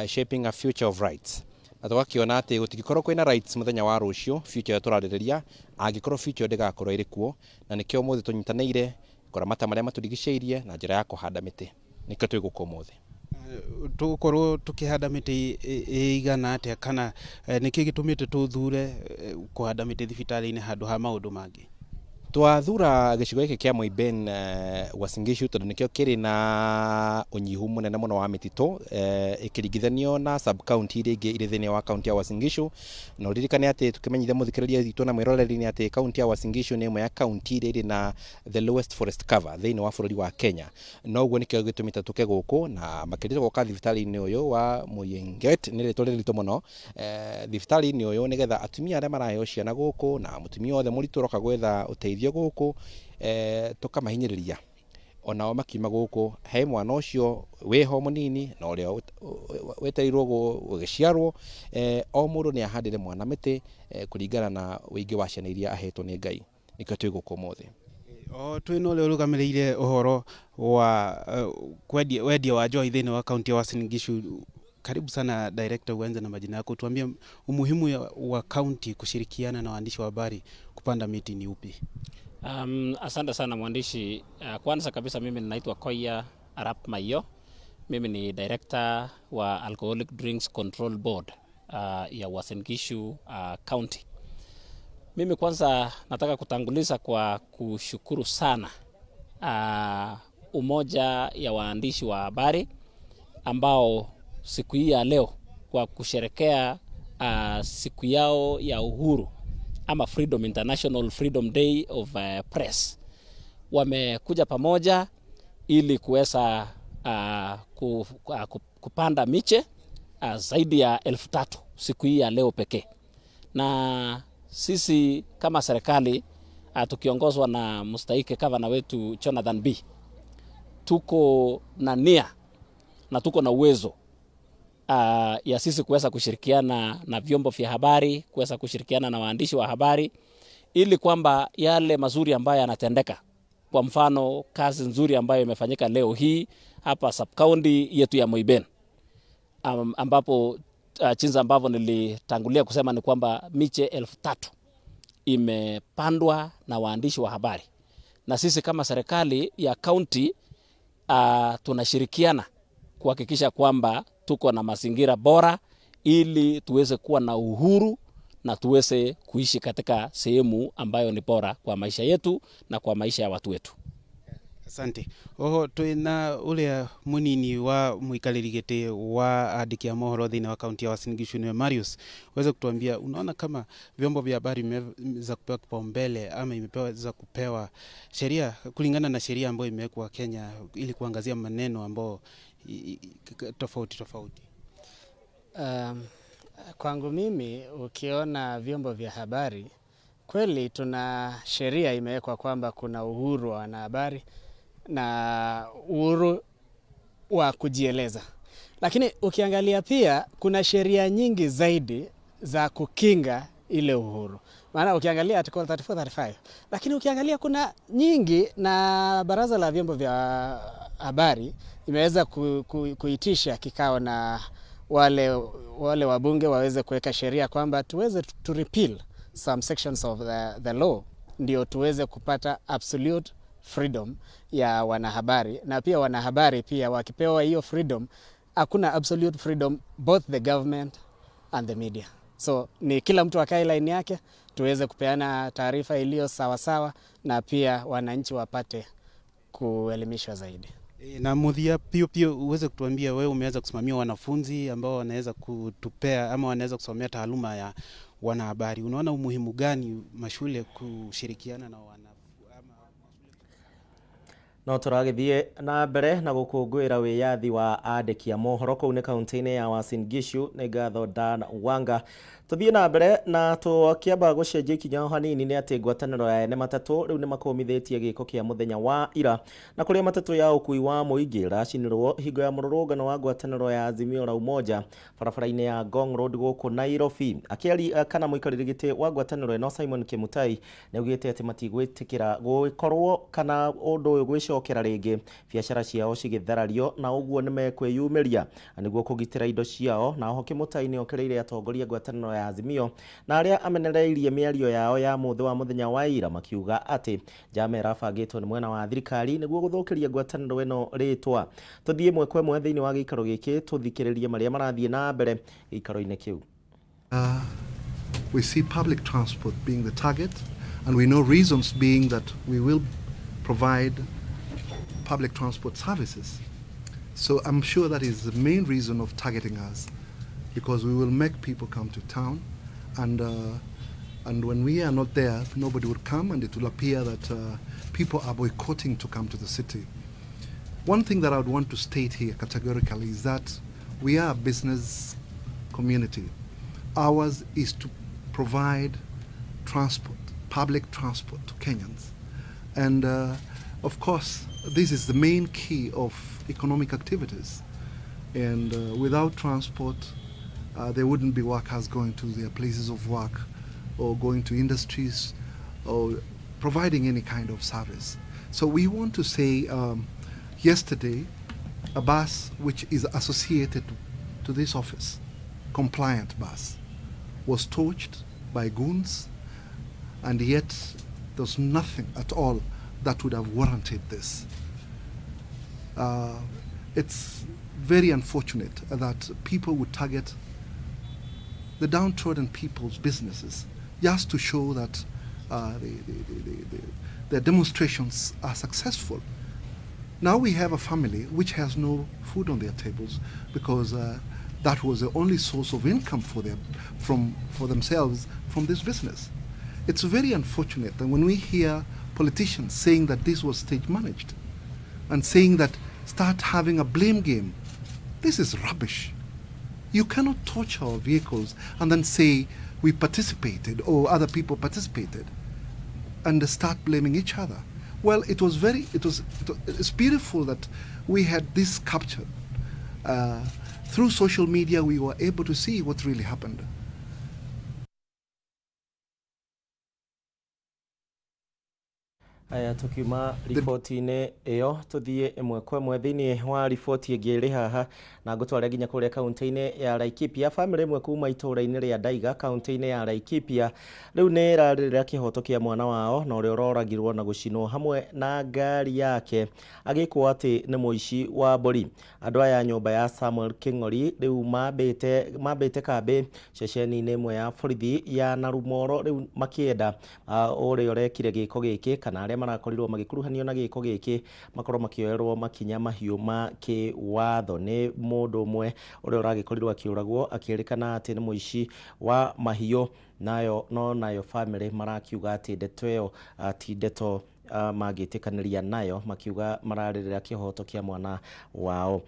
shaping a future of rights, na tũgakĩona atĩ gũtingĩkorwo kwĩna rights mũthenya wa rũciũ future ĩyo tũrarĩrĩria angĩkorwo future ndĩgakorwo ĩrĩ kuo, na nĩkĩo ũmũthĩ tũnyitanĩire kũramata marĩa matũrigicĩirie na njĩra ya kũhanda mĩtĩ, nĩkĩo twĩ gũkũ ũmũthĩ. Tũgũkorwo tũkĩhanda mĩtĩ ĩigana atĩa, kana nĩkĩ gĩtũmĩte tũthure kũhanda mĩtĩ thibitarĩ-inĩ handũ ha maũndũ mangĩ? Twathura gĩcigo gĩkĩ kĩa Moiben Uasin Gishu tondũ nĩkĩo kĩrĩ na ũnyihu mũnene mũno wa mĩtitũ ĩkĩringithanio na sub county iria ingĩ irĩ thĩinĩ wa kaunti ya Uasin Gishu. Na ũririkane atĩ tũkĩmenyithia mũthikĩrĩria witũ na mwĩroreri nĩ atĩ kaunti ya Uasin Gishu nĩ ĩmwe ya kaunti iria irĩ na the lowest forest cover thĩinĩ wa bũrũri wa Kenya. Noguo nĩkĩo gĩtũmĩte tũke gũkũ na makĩria tũgoka thibitarĩ-inĩ ũyũ wa Moyenget, nĩ rĩtwa rĩritũ mũno, thibitarĩ-inĩ ũyũ nĩgetha atumia arĩa maraheo ciana gũkũ na mũtumia wothe mũritũ ũroka gwetha ũteithio gũkũ, tũkamahinyĩrĩria onao makiuma gũkũ he mwana ũcio wĩho mũnini na ũrĩa wetereirwo gũgĩciarwo, o mũndũ nĩ ahandĩre mwana mĩtĩ kũringana na ũingĩ wa ciana iria ahetwo nĩ Ngai. Nĩkĩo twĩ gũkũ ũmũthĩ. O twĩna ũrĩa ũrũgamĩrĩire ũhoro wa wendia wa njohi thĩinĩ wa kaunti ya Uasin Gishu. Karibu sana director, uanze na majina yako, tuambie umuhimu wa kaunti kushirikiana na waandishi wa habari kupanda miti ni upi? Asante sana mwandishi. Kwanza kabisa mimi ninaitwa Koya Arap Maiyo. Mimi ni director wa Alcoholic Drinks Control Board ya Uasin Gishu County. Mimi kwanza nataka kutanguliza kwa kushukuru sana umoja ya waandishi wa habari ambao siku hii ya leo kwa kusherekea siku yao ya uhuru ama Freedom International Freedom Day of Press, wamekuja pamoja ili kuweza kupanda miche zaidi ya 3,000 siku hii ya leo pekee. Na sisi kama serikali tukiongozwa na mstahiki gavana wetu Jonathan B, tuko na nia na tuko na uwezo ya sisi kuweza kushirikiana na vyombo vya habari, kuweza kushirikiana na waandishi wa habari ili kwamba yale mazuri ambayo yanatendeka, kwa mfano kazi nzuri ambayo imefanyika leo hii hapa sub county yetu ya Moiben, ambapo chinza ambavyo nilitangulia kusema ni kwamba miche 3,000 imepandwa na waandishi wa habari, na sisi kama serikali ya county tunashirikiana kuhakikisha kwamba tuko na mazingira bora ili tuweze kuwa na uhuru na tuweze kuishi katika sehemu ambayo ni bora kwa maisha yetu na kwa maisha ya watu wetu. Asante. Oho twina uria munini wa mwikariri giti wa andiki a mohoro thiini wa kaunti ya Uasin Gishu ni Marius, uweze kutuambia unaona kama vyombo vya habari imeweza kupewa kipaumbele ama imeweza kupewa sheria kulingana na sheria ambayo imewekwa Kenya ili kuangazia maneno ambayo tofauti tofauti? Kwangu mimi, ukiona vyombo vya habari kweli tuna sheria imewekwa kwamba kuna uhuru wa wanahabari na uhuru wa kujieleza. Lakini ukiangalia pia kuna sheria nyingi zaidi za kukinga ile uhuru. Maana ukiangalia article 34, 35. Lakini ukiangalia kuna nyingi, na baraza la vyombo vya habari imeweza kuitisha kikao na Wale wabunge waweze kuweka sheria kwamba tuweze to repeal some sections of the law ndio tuweze kupata absolute freedom ya wanahabari, na pia wanahabari pia wakipewa hiyo freedom, hakuna absolute freedom, both the government and the media. So ni kila mtu akae line yake, tuweze kupeana taarifa iliyo sawasawa, na pia wananchi wapate kuelimishwa zaidi. Na muthia pio pio, uweze kutuambia, wewe umeweza kusimamia wanafunzi ambao wanaweza kutupea ama wanaweza kusomea taaluma ya wanahabari. Unaona umuhimu gani mashule kushirikiana na wana No tũragĩthiĩ na mbere na gũkũngũĩra wĩyathi wa andĩki a mohoro kũu nĩ kaunti-inĩ ya Uasin Gishu. Nĩ ngatho Dan Wanga. Tũthiĩ na mbere na tũkĩamba gũcenjia ikinya o hanini nĩ atĩ ngwatanĩro ya ene matatũ rĩu nĩ makũmithĩtie gĩko kĩa mũthenya wa ira na kũrĩa matatũ ya ũkui wa mũingĩ ĩracinirwo hingo ya mũrũrũngano wa ngwatanĩro ya Azimio la Umoja barabara-inĩ ya Ngong Road gũkũ Nairobi. Akĩaria kana mũikarĩri gĩtĩ wa ngwatanĩro ĩno Simon Kimutai nĩ augĩte atĩ matigwĩtĩkĩra gũkorwo kana ũndũ ũyũ gwĩcokera rĩngĩ, biacara ciao cigĩtharario, na ũguo nĩ mekwĩyumĩria nĩguo kũgitĩra indo ciao. Na oho Kimutai nĩ okĩrĩire atongoria ngwatanĩro ya Azimio na arĩa amenereirie mĩario yao ya mũthĩ wa mũthenya wa ira, makiuga atĩ njama ĩrabangĩtwo nĩ mwena wa thirikari nĩguo gũthũkĩria ngwatanĩro ĩno rĩtwa. Tũthiĩ ĩmwe kwa ĩmwe thĩinĩ wa gĩikaro gĩkĩ tũthikĩrĩrie marĩa marathiĩ na mbere gĩikaro-inĩ kĩu. We see public transport being the target, and we know reasons being that we will provide public transport services. So I'm sure that is the main reason of targeting us, because we will make people come to town, and when we are not there, nobody would come, and it will appear that people are boycotting to come to the city. One thing that I would want to state here categorically is that we are a business community. Ours is to provide transport, public transport to Kenyans. And of course, this is the main key of economic activities. And without transport, there wouldn't be workers going to their places of work or going to industries or providing any kind of service. So we want to say yesterday, a bus which is associated to this office, compliant bus, was torched by goons, and yet there's nothing at all that would have warranted this. It's very unfortunate that people would target the downtrodden people's businesses just to show that their demonstrations are successful. Now we have a family which has no food on their tables because that was the only source of income for themselves from this business. It's very unfortunate that when we hear politicians saying that this was stage managed and saying that start having a blame game, this is rubbish. You cannot torch our vehicles and then say we participated or other people participated and start blaming each other. Well, it was very, it was, it was, it's beautiful that we had this captured. Through social media, we were able to see what really happened. Aya, tukiuma riboti-inĩ ĩyo tũthiĩ ĩmwe kwa ĩmwe thĩinĩ wa riboti ĩngĩ ĩrĩ haha na ngũtware nginya kũrĩa kaunti-inĩ ya Laikipia. Bamĩrĩ ĩmwe kuma itũũra-inĩ rĩa Ndaiga kaunti-inĩ ya Laikipia rĩu nĩ ĩrarĩrĩra kĩhoto kĩa mwana wao na ũrĩa ũroragirwo na gũcinwo hamwe na ngari yake agĩkwo atĩ nĩ mũici wa mbũri. Andũ aya nyũmba ya Samuel King'ori rĩu mambĩte kambĩ ceceni-inĩ ĩmwe ya borithi ya Narumoro rĩu makĩenda ũrĩa ũrekire gĩko gĩkĩ kana arĩa marakorirwo magĩkuruhanio na gĩko gĩkĩ makorwo makĩoerwo makinya mahiũ ma kĩwatho. Nĩ mũndũ ũmwe ũrĩa ũragĩkorirwo akĩũragwo akĩrĩkana atĩ nĩ mũici wa mahiũ, nayo no nayo bamĩrĩ marakiuga atĩ ndeto ĩyo ti ndeto mangĩtĩkanĩria nayo, makiuga mararĩrĩra kĩhoto kĩa mwana wao.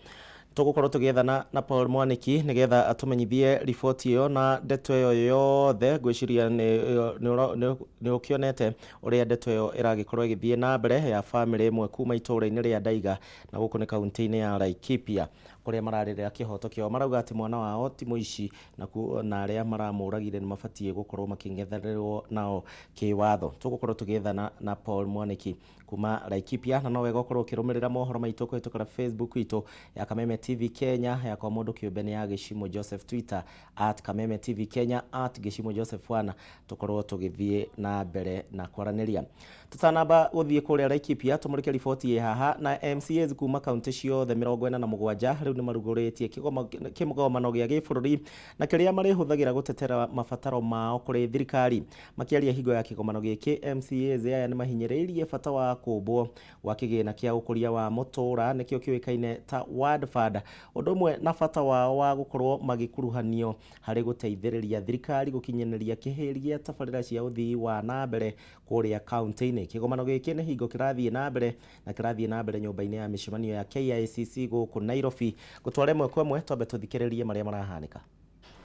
Tũgũkorwo tũgĩethana na Paul Mwaniki nĩgetha atũmenyithie riboti ĩyo na ndeto ĩyo yothe. Ngwĩciria nĩ ũkĩonete ũrĩa ndeto ĩyo ĩragĩkorwo ĩgĩthiĩ na mbere ya bamĩrĩ ĩmwe kuma itũũra-inĩ rĩa Ndaiga na gũkũ nĩ kaunti-inĩ ya Laikipia. Kũrĩa mararĩrĩra kĩhoto kĩao. Marauga atĩ mwana wao ti mũici na na arĩa maramũragire nĩ mabatiĩ gũkorwo makĩng'ethanĩrwo nao kĩwatho. Tũgũkorwo tũgĩethana na Paul Mwaniki kuma Laikipia, na no wega ũkorwo ũkĩrũmĩrĩra mohoro maitũ kũhĩtũkĩra Facebook itũ ya Kameme TV Kenya, yakwa mũndũ kĩũmbe nĩ ya Gĩcimũ Joseph, Twitter at Kameme TV Kenya, at Gĩcimũ Joseph 1, tũkorwo tũgĩthiĩ na mbere na kwaranĩria. Tũtanamba gũthiĩ kũrĩa Laikipia, tũmũrĩke riboti ĩ haha. Na MCAs kuma kaunti ciothe 47 rĩu nĩ marugũrĩtie kĩgomano gĩa gĩbũrũri na kĩrĩa marĩhũthagĩra gũtetera mabataro mao kũrĩ thirikari. Makĩaria hingo ya kĩgomano gĩkĩ, MCAs aya nĩ mahinyĩrĩirie bata wa kũmbwo gwa kĩgĩna kĩa ũkũria wa mũtũra, nĩkĩo kĩũĩkaine ta Ward Fund, ũndũ ũmwe na bata wao wa gũkorwo magĩkuruhanio harĩ gũteithĩrĩria thirikari gũkinyanĩria kĩhĩri gĩa tabarĩra cia ũthii wa na mbere kũrĩa kaunti-inĩ. Kĩgomano gĩkĩ nĩ hingo kĩrathiĩ na mbere na kĩrathiĩ na mbere nyũmba-inĩ ya mĩcemanio ya KICC gũkũ Nairobi. Gũtwara ĩmwe kwa ĩmwe, twambe tũthikĩrĩrie marĩa marahanĩka.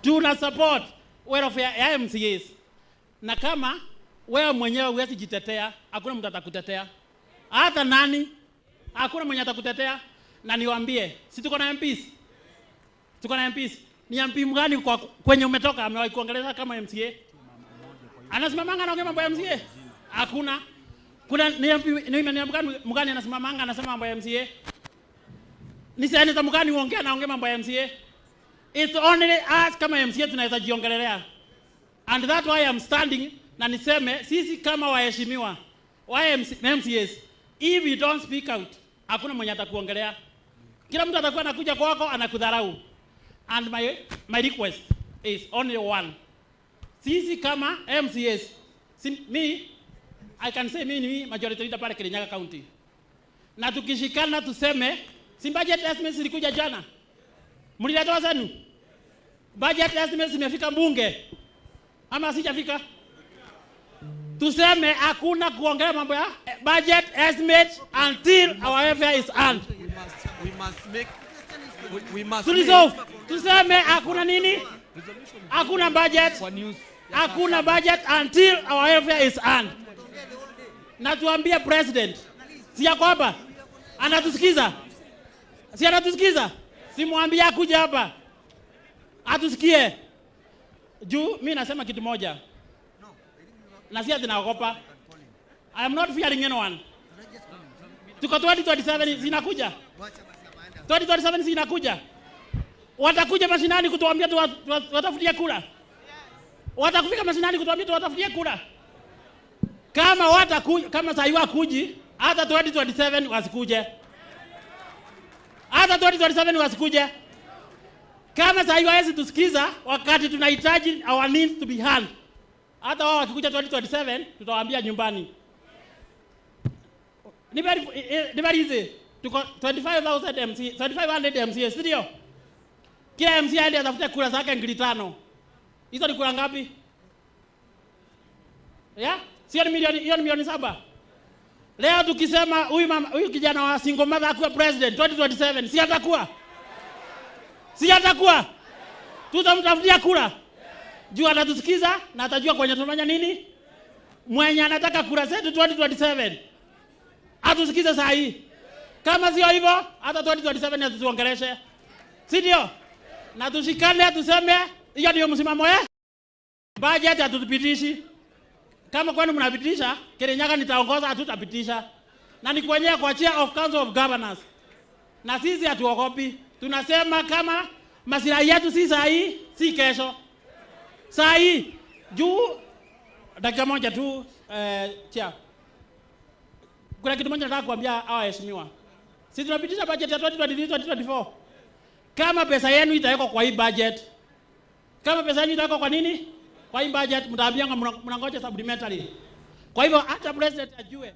Tuna support welfare ya MCAs, na kama wewe mwenyewe huwezi jitetea, hakuna mtu atakutetea, hata nani, hakuna mwenye atakutetea. Na niwaambie, si tuko na MPs? Tuko na MPs. Ni MP mgani kwa kwenye umetoka amewahi kuongeleza kama MCA? Anasimamanga anaongea mambo ya MCA? Hakuna. Kuna ni MP ni mgani anasimamanga anasema mambo ya MCA? Ni senator mgani uongea anaongea mambo ya MCA? It's only us kama MCA tunaweza jiongelelea. And that's why I'm standing na niseme sisi kama waheshimiwa wa MCAs, if you don't speak out, hakuna mwenye atakuongelea. Kila mtu atakuwa anakuja kwako anakudharau. And my request is only one. Sisi kama MCAs, si, me, I can say mimi ni majority leader pale Kirinyaga County. Na tukishikana tuseme, si budget estimates zilikuja jana? Mliletewa zenu? Budget estimates zimefika mbunge ama sijafika? Tuseme hakuna kuongea mambo ya budget estimate until our welfare is earned. We must make we must To resolve. Tuseme hakuna nini? Hakuna budget. Hakuna budget until our welfare is earned. Na tuambie president, si yako hapa? Anatusikiza? Si anatusikiza? Simwambie akuje hapa atusikie. Juu mi nasema kitu moja, na si ati naogopa. I am not fearing anyone. Tuko 2027 zinakuja, 2027 zinakuja. Watakuja mashinani kutuambia tuwatafutie kura, watakufika mashinani kutuambia tuwatafutie kura. Kama watakuja, kama sasa wakuji, hata 2027 wasikuje, hata 2027 wasikuje. Kama sasa hawezi tusikiza wakati tunahitaji our needs to be heard, hata wao wakikuja 2027 tutawaambia nyumbani. Ni very easy. Tuko 25,000 MC, 2500 MCA, si ndio? Kila MC aende atafute kura zake 5,000. Hizo ni kura ngapi? Yeah? Sio ni milioni, hiyo ni milioni 7. Leo tukisema huyu mama, huyu kijana wa single mother akuwe president 2027, si atakuwa? Si atakuwa? Tutamtafutia kura. Juu atatusikiza na atajua kwenye tunafanya nini. Mwenye anataka kura zetu 2027 atusikize saa hii. Kama sio hivyo, hata 2027 atusiongeleshe, si ndio? Na tushikane tuseme hiyo ndio msimamo eh? Budget hatupitishi. Kama kwenu mnapitisha, Kirinyaga nitaongoza, hatutapitisha. Na ni kwenye kwa chair of Council of Governors. Na sisi hatuogopi. Tunasema kama masilahi yetu si saa hii, si kesho. Saa hii juu dakika moja tu, chair. Kuna kitu moja nataka kuambia hawa waheshimiwa. Sisi tunapitisha budget ya 2023 2024. Kama pesa yenu itawekwa kwa hii budget, kama pesa yenu itawekwa kwa nini? Kwa hii budget, mtaambia mnangoja supplementary. Kwa hivyo hata president ajue.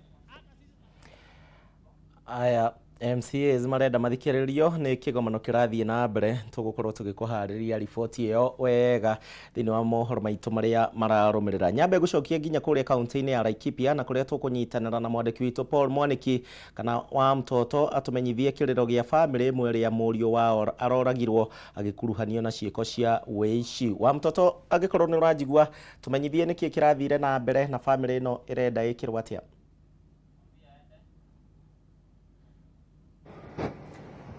Aya MCAs marenda mathikĩrĩrio nĩ kĩgomano kĩrathiĩ na mbere. Tũgũkorwo tũgĩkũharĩria riboti ĩyo wega thĩinĩ wa mohoro maitũ marĩa mararũmĩrĩra. Nyambe gũcokia nginya kũrĩa kaunti-inĩ ya Laikipia, na kũrĩa tũkũnyitanĩra na mwandĩki witũ Paul Mwaniki kana wa mtoto atũmenyithie kĩrĩro gĩa bamĩrĩ ĩmwe ĩrĩa mũriũ wao aroragirwo agĩkuruhanio na ciĩko cia wĩici. Wa mtoto, angĩkorwo nĩ ũranjigua, tũmenyithie nĩkĩ kĩrathire na mbere na bamĩrĩ ĩno ĩrenda ĩkĩrwo atĩa.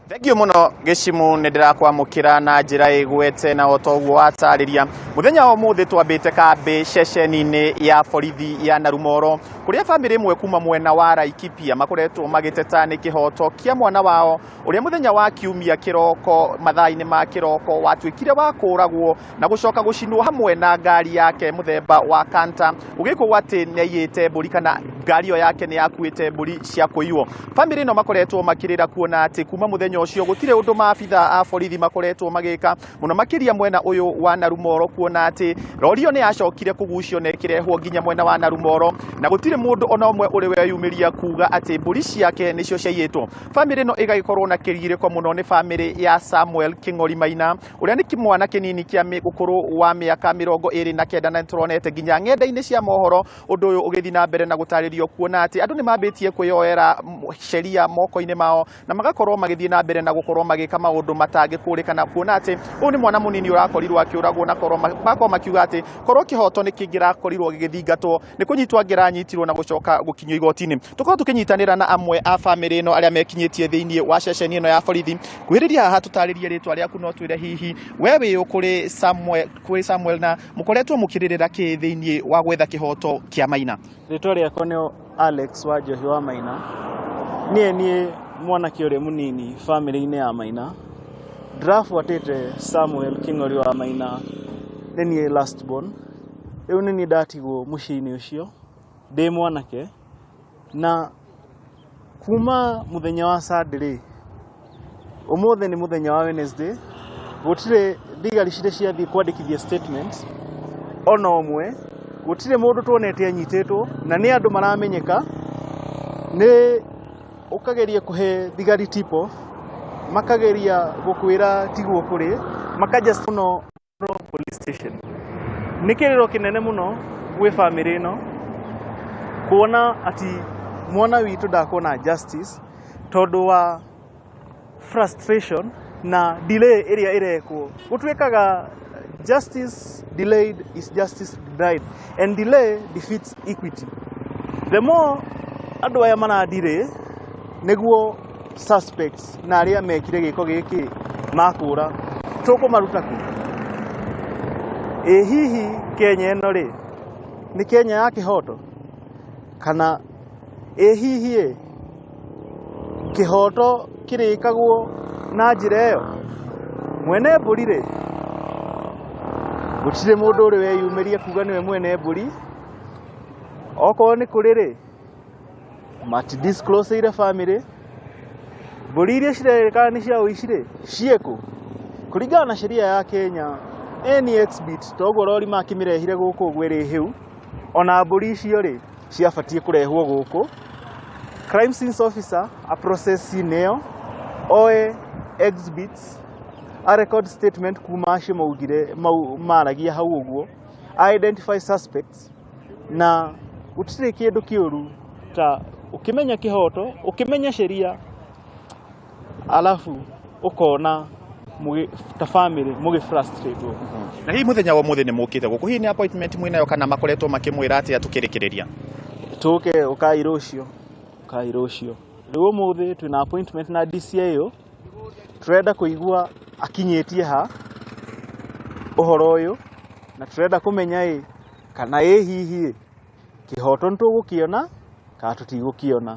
Thengiũ mũno Gĩcimu, nĩ ndĩrakwamũkĩra na njĩra ĩgwete na o toguo watarĩria. Mũthenya wa ũmũthĩ twambĩte kambĩ ceceni-inĩ ya borithi ya Narumoro kũrĩa bamĩrĩ ĩmwe kuma mwena wa Laikipia makoretwo magĩteta nĩ kĩhoto kĩa mwana wao ũrĩa mũthenya wa kiumia kĩroko mathaa-inĩ ma kĩroko watuĩkire wa kũragwo na gũcoka gũcinwo hamwe na ngari yake mũthemba wa Kanta, gũgĩkwo atĩ nĩ aiyĩte mbũri kana ngari ĩyo yake nĩ yakuĩte mbũri cia kũiywo. Bamĩrĩ ĩno makoretwo makĩrĩra kuona atĩ kuma mũthenya ũcio gũtirĩ ũndũ maabitha a borithi makoretwo magĩka mũno makĩria mwena ũyũ wa Narumoro, kuona atĩ rori ĩyo nĩ yacokire kũgucio na ĩkĩrehwo nginya mwena wa Narumoro na gũtirĩ mũndũ ona ũmwe ũrĩ weyumĩria kuga atĩ mbũri ciake nĩcio ciaiyĩtwo. Bamĩrĩ ĩno ĩgagĩkorwo na kĩgirĩko mũno nĩ bamĩrĩ ya Samuel Kĩng'ori Maina ũrĩa nĩ kĩmwana kĩnini kĩa ũkũrũ wa mĩaka 29, na nĩtũronete nginya ng'enda-inĩ cia mohoro ũndũ ũyũ ũgĩthiĩ na mbere na gũtarĩrio kuona atĩ andũ nĩ mambĩtie kwĩyoera sheria moko-inĩ mao na magakorwo magĩthiĩ na mbere na gũkorwo magĩka maũndũ matangĩkũrĩkana, kuona atĩ ũyũ nĩ mwana mũnini ũrakorirwo akĩũragwo na korwo makorwo makiuga atĩ korwo kĩhoto nĩ kĩngĩrakorirwo gĩgĩthingatwo nĩ kũnyitwo angĩranyitirwo na gũcoka gũkinyio igoti-inĩ. Tũkorwo tũkĩnyitanĩra na amwe a bamĩrĩ ĩno arĩa mekinyĩtie thĩinĩ wa ceceni ĩno ya borithi. Kwĩrĩria haha tũtarĩrie rĩtwa rĩaku no twĩre hihi we wĩ kũrĩ Samuel, kũrĩ Samuel na mũkoretwo mũkĩrĩrĩra kĩ thĩinĩ wa gwetha kĩhoto kĩa Maina? Rĩtwa rĩakwa nĩ Alex wa Njohi wa Maina. Niĩ mwanake ũrĩa mũnini bamĩrĩ-inĩ ya Maina. Ndĩrabuatĩte Samuel Kĩng'ori wa Maina, nĩ niĩ last born. Rĩu nĩ niĩ ndatigwo mũciĩ-inĩ ũcio ndĩ mwanake, na kuma mũthenya wa Sunday rĩ, ũmũthĩ nĩ mũthenya wa Wednesday, gũtirĩ thigari cirĩ ciathiĩ kwandĩkithia statement ona ũmwe, gũtirĩ mũndũ tuonete anyitĩtwo, na nĩ andũ maramenyeka. Nĩ ũkageria kũhe thigari tip off, makageria gũkwĩra tiguo kũrĩ, maka just mũno police station. Nĩ kĩrĩro kĩnene mũno gwĩ bamĩrĩ ĩno kuona ati mwana witũ ndakuona justice tondũ wa frustration na delay ĩrĩa ĩrekwo. Gũtuĩkaga justice delayed is justice denied, and delay defeats equity. The more andũ aya maradelay nĩguo suspects na arĩa mekire gĩko gĩkĩ makũra, tũkũmaruta kũ? Ĩ hihi Kenya ĩno rĩ, nĩ Kenya ya kĩhoto? Kana ĩ hihi ĩ kĩhoto kĩrĩkagwo na njĩra ĩyo? Mwene mbũri rĩ, gũtirĩ mũndũ ũrĩ weyumĩria kuga nĩwe mwene mbũri. Okorwo nĩ kũrĩ rĩ, mati disclose-ire family. Mbũri iria cirerĩkana nĩ cia ũici rĩ, ciĩkũ? Kũringana na sheria ya Kenya, any exhibit toguo rori makĩmĩrehire gũkũ ũguo ĩrĩ hĩu, ona mbũri icio rĩ, ciabatiĩ kũrehwo gũkũ. Crime scenes officer a process scene ĩyo, oe exhibits, a record statement kuma acio maugire maragia hau ũguo, a identify suspects, na gũtirĩ kĩndũ kĩũru ta ũkĩmenya kĩhoto, ũkĩmenya sheria, alafu ũkona ta family mũgĩ frustrate. Na hihi mũthenya wa ũmũthĩ nĩ mũkĩte gũkũ, hihi nĩ appointment mwĩnayo kana makoretwo makĩmwĩra atĩa tũkĩrĩkĩrĩria? Tũke ũkai rũciũ, ũkai rũciũ. Rĩu ũmũthĩ twĩna appointment na DCIO, tũrenda kũigua akinyĩtie ha ũhoro ũyũ, na tũrenda kũmenya ĩ kana ĩ hihi ĩ kĩhoto nĩ tũgũkĩona kana tũtigũkĩona.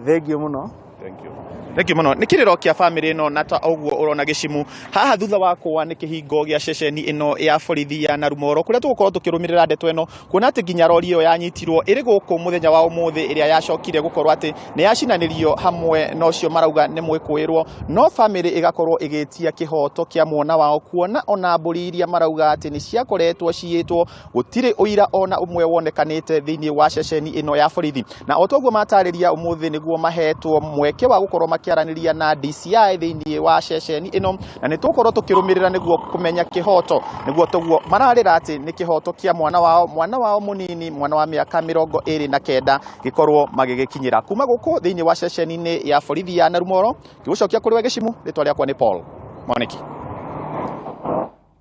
Thengiũ mũno. Thank you. Thank you mũno. Nĩ kĩrĩro kĩa bamĩrĩ ĩno na ta ũguo ũrona Gĩcimu haha thutha wakwa nĩ kĩhingo gĩa ceceni ĩno ya borithi ya Narumoro kũrĩa tũgũkorwo tũkĩrũmĩrĩra ndeto ĩno kuona atĩ nginya rori ĩyo yanyitirwo ĩrĩ gũkũ mũthenya wa ũmũthĩ ĩrĩa yacokire gũkorwo atĩ nĩ yacinanĩrio hamwe na ũcio marauga nĩ mwĩkũĩrwo, no bamĩrĩ ĩgakorwo ĩgĩtia kĩhoto kĩa mwana wao kuona ona mbũri iria marauga atĩ nĩ ciakoretwo ciyĩtwo gũtirĩ ũira ona ũmwe wonekanĩte thĩinĩ wa ceceni ĩno ya borithi. Na o toguo matarĩria ũmũthĩ nĩguo mahetwo mweke wa gũkorwo makĩaranĩria na DCI thĩinĩ wa ceceni ĩno, na nĩ tũgũkorwo tũkĩrũmĩrĩra nĩguo kũmenya kĩhoto, nĩguo toguo mararĩra atĩ nĩ kĩhoto kĩa mwana wao mũnini, mwana wa mĩaka 29 gĩkorwo magĩgĩkinyĩra kuma gũkũ thĩinĩ wa ceceni-inĩ ya borithi ya Narumoro. Ngĩgũcokia kũrĩ we Gĩcimu, rĩtwa rĩakwa nĩ Paul Mwaniki.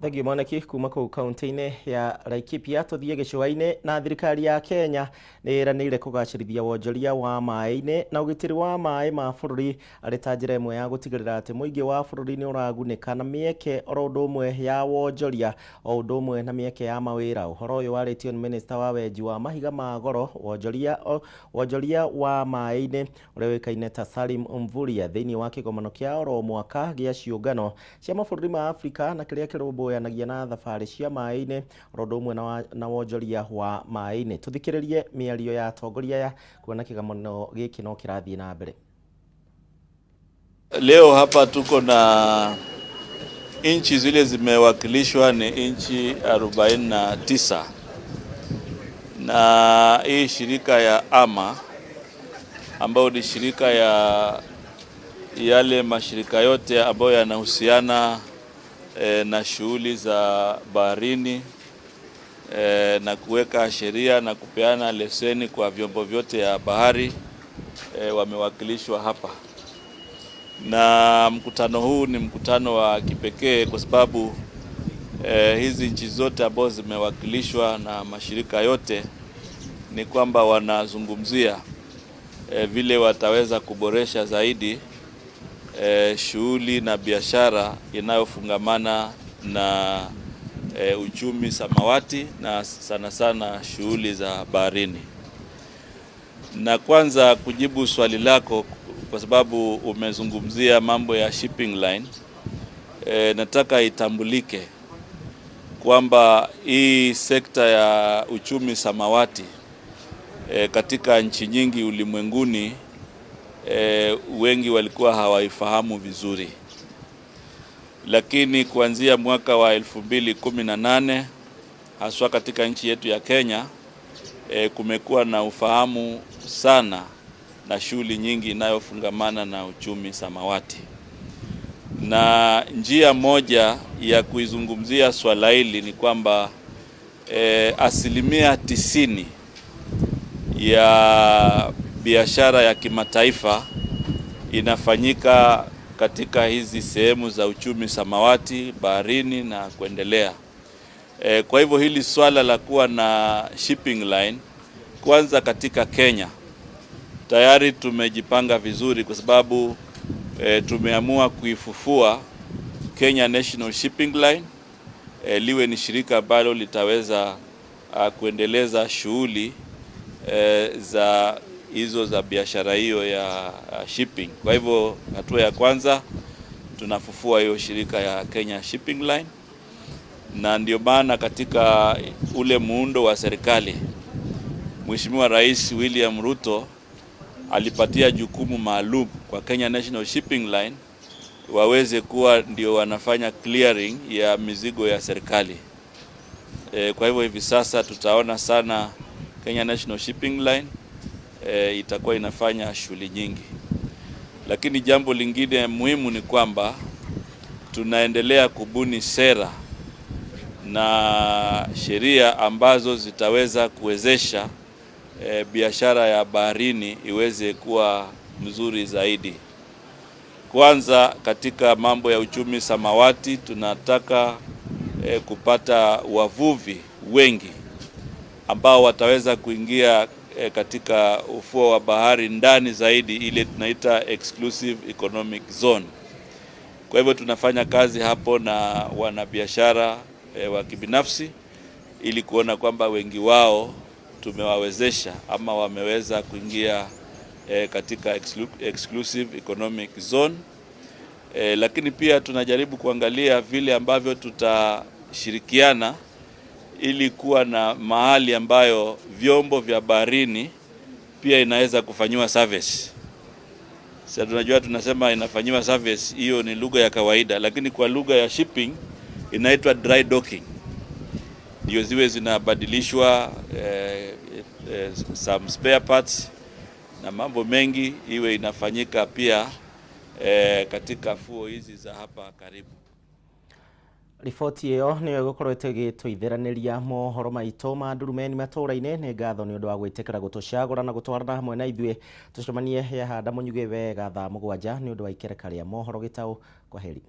Thengiũ mwanaki kuma kũu kaunti-inĩ ya Laikipia. Tũthiĩ gĩcũa-inĩ na thirikari ya Kenya nĩ ĩranĩire kũgacĩrithia wonjoria wa maĩ-inĩ na ũgitĩri wa maĩ ma bũrũri arĩ ta njĩra ĩmwe ya gũtigĩrĩra atĩ mũingĩ wa bũrũri nĩ ũragunĩka na mĩeke oro ũndũ ũmwe ya wonjoria o ũndũ ũmwe na mĩeke ya mawĩra. Ũhoro ũyũ warĩtio nĩ minista wa wenji wa mahiga ma goro, wonjoria wa maĩ-inĩ ũrĩa ũĩkaine ta Salim Mvurya thĩinĩ wa kĩgomano kĩa oro mwaka gĩa ciũngano cia mabũrũri ma Afrika na kĩrĩa kĩrũmbũyanagia na thabarĩ cia maĩ-inĩ oro ũndũ ũmwe na wonjoria wa maĩ-inĩ. Tũthikĩrĩrie mĩario ya atongoria aya kuona kĩgomano gĩkĩ no kĩrathiĩ na mbere. Leo hapa tuko na nchi zile zimewakilishwa ni nchi 49 na hii shirika ya AMA ambayo ni shirika ya yale mashirika yote ambayo yanahusiana na shughuli za baharini na kuweka sheria na kupeana leseni kwa vyombo vyote ya bahari wamewakilishwa hapa. Na mkutano huu ni mkutano wa kipekee kwa sababu hizi nchi zote ambazo zimewakilishwa na mashirika yote ni kwamba wanazungumzia vile wataweza kuboresha zaidi shughuli na biashara inayofungamana na uchumi samawati na sana sana shughuli za baharini. Na kwanza kujibu swali lako, kwa sababu umezungumzia mambo ya shipping line, nataka itambulike kwamba hii sekta ya uchumi samawati katika nchi nyingi ulimwenguni wengi walikuwa hawaifahamu vizuri, lakini kuanzia mwaka wa 2018 haswa katika nchi yetu ya Kenya kumekuwa na ufahamu sana na shughuli nyingi inayofungamana na uchumi samawati. Na njia moja ya kuizungumzia swala hili ni kwamba 90% ya biashara ya kimataifa inafanyika katika hizi sehemu za uchumi samawati, baharini na kuendelea. Kwa hivyo hili swala la kuwa na shipping line kwanza katika Kenya tayari tumejipanga vizuri kwa sababu tumeamua kuifufua Kenya National Shipping Line liwe ni shirika ambalo litaweza kuendeleza shughuli za hizo za biashara hiyo ya shipping. Kwa hivyo hatua ya kwanza tunafufua hiyo shirika ya Kenya Shipping Line, na ndio maana katika ule muundo wa serikali Mheshimiwa Rais William Ruto alipatia jukumu maalum kwa Kenya National Shipping Line waweze kuwa ndio wanafanya clearing ya mizigo ya serikali. Kwa hivyo hivi sasa tutaona sana Kenya National Shipping Line itakuwa inafanya shughuli nyingi. Lakini jambo lingine muhimu ni kwamba tunaendelea kubuni sera na sheria ambazo zitaweza kuwezesha biashara ya baharini iweze kuwa mzuri zaidi. Kwanza katika mambo ya uchumi samawati tunataka kupata wavuvi wengi ambao wataweza kuingia katika ufuo wa bahari ndani zaidi, ile tunaita exclusive economic zone. Kwa hivyo tunafanya kazi hapo na wanabiashara wa kibinafsi ili kuona kwamba wengi wao tumewawezesha ama wameweza kuingia katika exclusive economic zone. Lakini pia tunajaribu kuangalia vile ambavyo tutashirikiana ili kuwa na mahali ambayo vyombo vya baharini pia inaweza kufanyiwa service. Sasa tunajua tunasema inafanyiwa service, hiyo ni lugha ya kawaida, lakini kwa lugha ya shipping inaitwa dry docking. Ndio ziwe zinabadilishwa some spare parts na mambo mengi iwe inafanyika pia katika fuo hizi za hapa karibu. Riboti ĩyo nĩyo ĩgũkorwo ĩgĩtũithĩranĩria mohoro maitũ ma ndurumeni matũra-inĩ. Nĩ ngatho nĩ ũndũ wa gwĩtĩkĩra gũtũcagũra na gũtwarana hamwe na ithuĩ. Tũcemanie hehanda mũnyuge wega thaa 7 nĩ ũndũ wa ikereka rĩa mohoro gĩtaũ. Kwa heri.